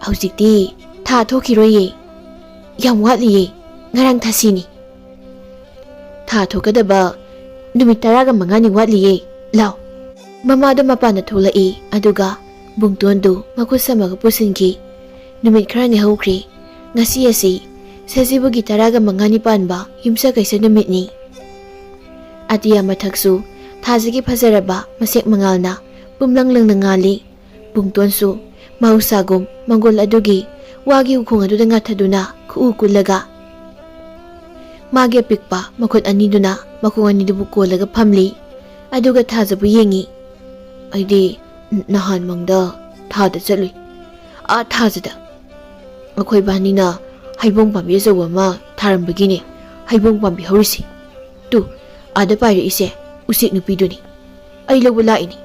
"ꯍꯧꯖꯤꯛꯇꯤ ꯊꯥ ꯊꯣꯛꯈꯤꯔꯣꯏꯌꯦ, ꯌꯥꯝ ꯋꯥꯠꯂꯤꯌꯦ, ꯉꯔꯥꯡ ꯊꯥꯁꯤꯅꯤ꯫ ꯊꯥ ꯊꯣꯛꯀꯗꯕ ꯅꯨꯃꯤꯠ ꯇꯔꯥꯒ ꯃꯉꯥꯅꯤ ꯋꯥꯠꯂꯤꯌꯦ, ꯂꯥꯎ꯫" ꯃꯃꯥꯗꯣ ꯃꯄꯥꯟꯗ ꯊꯣꯛꯂꯛꯏ, ꯑꯗꯨꯒ ꯕꯨꯡꯇꯣꯟꯗꯨ ꯃꯈꯨꯠ ꯁꯝꯃꯒ ꯄꯨꯁꯤꯟꯈꯤ꯫ ꯅꯨꯃꯤꯠ ꯈꯔꯅꯤ ꯍꯧꯈ꯭ꯔꯦ꯫ ꯉꯁꯤ ꯑꯁꯤ ꯁꯖꯤꯕꯨꯒꯤ ꯇꯔꯥꯒ ꯃꯉꯥꯅꯤ ꯄꯥꯟꯕ ꯌꯨꯝꯁꯀꯩꯁ ꯅꯨꯃꯤꯠꯅꯤ꯫ ꯑꯇꯤꯌꯥ ꯃꯊꯛꯁꯨ ꯊꯥꯖꯒꯤ ꯐꯖꯔꯕ ꯃꯁꯦꯛ ꯃꯉꯥꯜꯅ ꯄꯨꯝꯂꯪ ꯂꯪꯅ ꯉꯥꯜꯂꯤ꯫ ꯕꯨꯡꯇꯣꯟꯁꯨ ꯃꯍꯧꯁꯥꯒꯨꯝ ꯃꯪꯒꯣꯜ ꯑꯗꯨꯒꯤ ꯋꯥꯒꯤ ꯎꯈꯣꯡ ꯑꯗꯨꯗ ꯉꯥꯊꯗꯨꯅ ꯈꯨꯎ ꯀꯨꯜꯂꯒ ꯃꯥꯒꯤ ꯑꯄꯤꯛꯄ ꯃꯈꯨꯠ ꯑꯅꯤꯗꯨꯅ ꯃꯈꯣꯡ ꯑꯅꯤꯗꯨꯕꯨ ꯀꯣꯜꯂꯒ ꯐꯝꯂꯤ꯫ ꯑꯗꯨꯒ ꯊꯥꯖꯕꯨ ꯌꯦꯡꯉꯤ꯫ "ꯑꯩꯗꯤ ꯅꯍꯥꯟ ꯃꯪꯗ ꯊꯥꯗ ꯆꯠꯂꯨꯏ꯫ ꯑꯥ ꯊꯥꯖꯗ ꯑꯩꯈꯣꯏ ꯕꯥꯅꯤꯅ ꯍꯩꯕꯣꯡ ꯄꯥꯝꯕꯤ ꯑꯆꯧꯕ ꯑꯃ ꯊꯥꯔꯝꯕꯒꯤꯅꯦ ꯍꯩꯕꯣꯡ ꯄꯥꯝꯕꯤ ꯍꯧꯔꯤꯁꯦ꯫ ꯇꯨ, ꯑꯥꯗ ꯄꯥꯏꯔꯛꯏꯁꯦ ꯎꯆꯦꯛ ꯅꯨꯄꯤꯗꯨꯅꯤ꯫ ꯑꯩ ꯂꯧꯕ ꯂꯥꯛꯏꯅꯤ꯫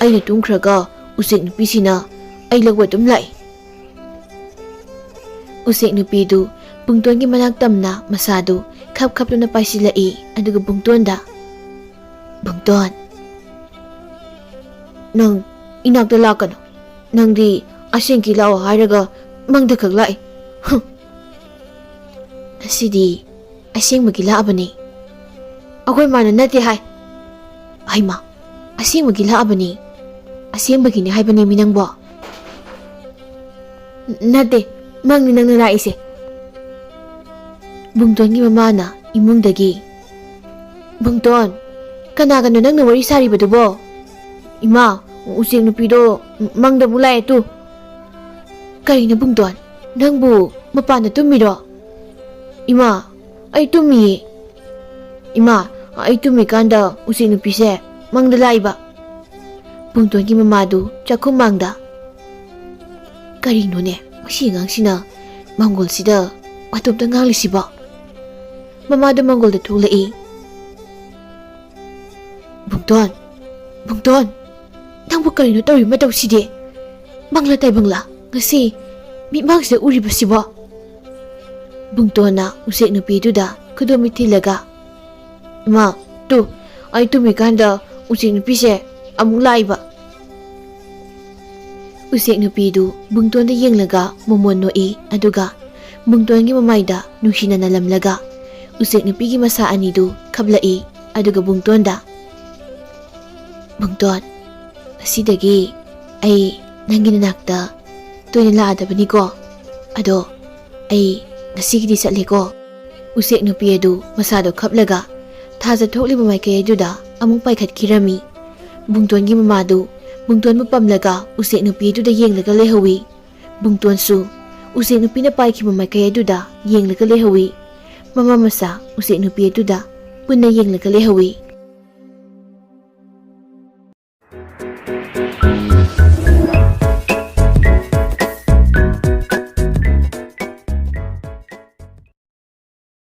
ꯑꯩꯅ ꯇꯨꯝꯈ꯭ꯔꯒ ꯎꯆꯦꯛ ꯅꯨꯄꯤꯁꯤꯅ ꯑꯩ ꯂꯧꯕ ꯑꯗꯨꯝ ꯂꯥꯛꯏ꯫" ꯎꯆꯦꯛ ꯅꯨꯄꯤꯗꯨ ꯕꯨꯡꯇꯣꯟꯒꯤ ꯃꯅꯥꯛ ꯇꯝꯅ ꯃꯁꯥꯗꯨ ꯈꯞ ꯈꯞꯇꯨꯅ ꯄꯥꯏꯁꯤꯜꯂꯛꯏ꯫ ꯑꯗꯨꯒ ꯕꯨꯡꯇꯣꯟꯗ, "ꯕꯨꯡꯇꯣꯟ, ꯅꯪ ꯏꯅꯥꯛꯇ ꯂꯥꯛꯀꯅꯨ꯫ ꯅꯪꯗꯤ ꯑꯁꯦꯡꯀꯤ ꯂꯥꯛꯑꯣ ꯍꯥꯏꯔꯒ ꯃꯪꯗ ꯈꯛ ꯂꯥꯛꯏ꯫ ꯍꯨꯝ꯫ ꯉꯁꯤꯗꯤ ꯑꯁꯦꯡꯕꯒꯤ ꯂꯥꯛꯑꯕꯅꯤ꯫ ꯑꯩꯈꯣꯏ ꯃꯥꯅ ꯅꯠꯇꯦ ꯍꯥꯏ꯫ ꯍꯩꯃꯥ, ꯑꯁꯦꯡꯕꯒꯤ ꯂꯥꯛꯑꯕꯅꯤ꯫ ꯑꯁꯦꯡꯕꯒꯤꯅꯤ ꯍꯥꯏꯕꯅꯦꯃꯤ ꯅꯪꯕꯣ꯫ ꯅꯠꯇꯦ, ꯃꯪꯅꯤ ꯅꯪꯅ ꯂꯥꯛꯏꯁꯦ꯫" ꯕꯨꯡꯇꯣꯟꯒꯤ ꯃꯃꯥꯅ ꯏꯃꯨꯡꯗꯒꯤ, "ꯕꯨꯡꯇꯣꯟ, ꯀꯅꯥꯒꯅꯣ ꯅꯪꯅ ꯋꯥꯔꯤ ꯁꯥꯔꯤꯕꯗꯨꯕꯣ? ꯏꯃꯥ, ꯎꯆꯦꯛ ꯅꯨꯄꯤꯗꯣ ꯃꯪꯗꯕꯨ ꯂꯥꯛꯑꯦ ꯇꯨ꯫" "ꯀꯔꯤꯅꯣ ꯕꯨꯡꯇꯣꯟ, ꯅꯪꯕꯨ ꯃꯄꯥꯟꯗ ꯇꯨꯝꯃꯤꯔꯣ?" "ꯏꯃꯥ, ꯑꯩ ꯇꯨꯝꯃꯤꯌꯦ꯫ ꯏꯃꯥ, ꯑꯩ ꯇꯨꯝꯃꯤꯀꯥꯟꯗ ꯎꯆꯦꯛ ꯅꯨꯄꯤꯁꯦ ꯃꯪꯗ ꯂꯥꯛꯏꯕ꯫" ꯕꯨꯡꯇꯣꯟꯒꯤ ꯃꯃꯥꯗꯨ ꯆꯥꯛꯈꯨꯝ ꯃꯥꯡꯗ, "ꯀꯔꯤꯅꯣꯅꯦ ꯃꯁꯤ ꯑꯉꯥꯡꯁꯤꯅ ꯃꯪꯒꯣꯜꯁꯤꯗ ꯃꯇꯣꯝꯇ ꯉꯥꯡꯂꯤꯁꯤꯕꯣ?" ꯃꯃꯥꯗꯨ ꯃꯪꯒꯣꯜꯗ ꯊꯣꯛꯂꯛꯏ꯫ "ꯕꯨꯡꯇꯣꯟ, ꯕꯨꯡꯇꯣꯟ, ꯅꯪꯕꯨ ꯀꯔꯤꯅꯣ ꯇꯧꯔꯤ ꯃꯇꯧꯁꯤꯗꯤ? ꯃꯪꯂꯥ ꯇꯥꯏꯕꯪꯂꯥ ꯉꯁꯤ ꯃꯤꯠꯃꯥꯡꯁꯤꯗ ꯎꯔꯤꯕꯁꯤꯕꯣ?" ꯕꯨꯡꯇꯣꯟꯅ ꯎꯆꯦꯛ ꯅꯨꯄꯤꯗꯨꯗ ꯈꯨꯗꯣꯝꯕꯤ ꯊꯤꯜꯂꯒ, "ꯏꯃꯥ, ꯇꯨ, ꯑꯩ ꯇꯨꯝꯃꯤꯀꯥꯟꯗ ꯎꯆꯦꯛ ꯅꯨꯄꯤꯁꯦ ꯑꯃꯨꯛ ꯂꯥꯛꯏꯕ꯫" ꯎꯆꯦꯛ ꯅꯨꯄꯤꯗꯨ ꯕꯨꯡꯇꯣꯟꯗ ꯌꯦꯡꯂꯒ ꯃꯣꯃꯣꯟ ꯅꯣꯛꯏ, ꯑꯗꯨꯒ ꯕꯨꯡꯇꯣꯟꯒꯤ ꯃꯃꯥꯏꯗ ꯅꯨꯡꯁꯤꯅ ꯅꯂꯝꯂꯒ ꯎꯆꯦꯛ ꯅꯨꯄꯤꯒꯤ ꯃꯁꯥ ꯑꯅꯤꯗꯨ ꯈꯞꯂꯛꯏ, ꯑꯗꯨꯒ ꯕꯨꯡꯇꯣꯟꯗ, "ꯕꯨꯡꯇꯣꯟ, ꯉꯁꯤꯗꯒꯤ ꯑꯩ ꯅꯪꯒꯤ ꯅꯅꯥꯛꯇ ꯇꯣꯏꯅ ꯂꯥꯛꯑꯗꯕꯅꯤꯀꯣ꯫ ꯑꯗꯣ ꯑꯩ ꯉꯁꯤꯒꯤꯗꯤ ꯆꯠꯂꯦꯀꯣ꯫" ꯎꯆꯦꯛ ꯅꯨꯄꯤ ꯑꯗꯨ ꯃꯁꯥꯗꯣ ꯈꯞꯂꯒ ꯊꯥꯖ ꯊꯣꯛꯂꯤꯕ ꯃꯥꯏꯀꯩ ꯑꯗꯨꯗ ꯑꯃꯨꯛ ꯄꯥꯏꯈꯠꯈꯤꯔꯝꯃꯤ꯫ ꯕꯨꯡꯇꯣꯟꯒꯤ ꯃꯃꯥꯗꯨ ꯕꯨꯡꯇꯣꯟꯕꯨ ꯄꯝꯂꯒ ꯎꯆꯦꯛ ꯅꯨꯄꯤ ꯑꯗꯨꯗ ꯌꯦꯡꯂꯒ ꯂꯩꯍꯧꯏ꯫ ꯕꯨꯡꯇꯣꯟꯁꯨ ꯎꯆꯦꯛ ꯅꯨꯄꯤꯅ ꯄꯥꯏꯈꯤꯕ ꯃꯥꯏꯀꯩ ꯑꯗꯨꯗ ꯌꯦꯡꯂꯒ ꯂꯩꯍꯧꯏ꯫ ꯃꯃꯥ ꯃꯆꯥ ꯎꯆꯦꯛ ꯅꯨꯄꯤ ꯑꯗꯨꯗ ꯄꯨꯟꯅ ꯌꯦꯡꯂꯒ ꯂꯩꯍꯧꯏ꯫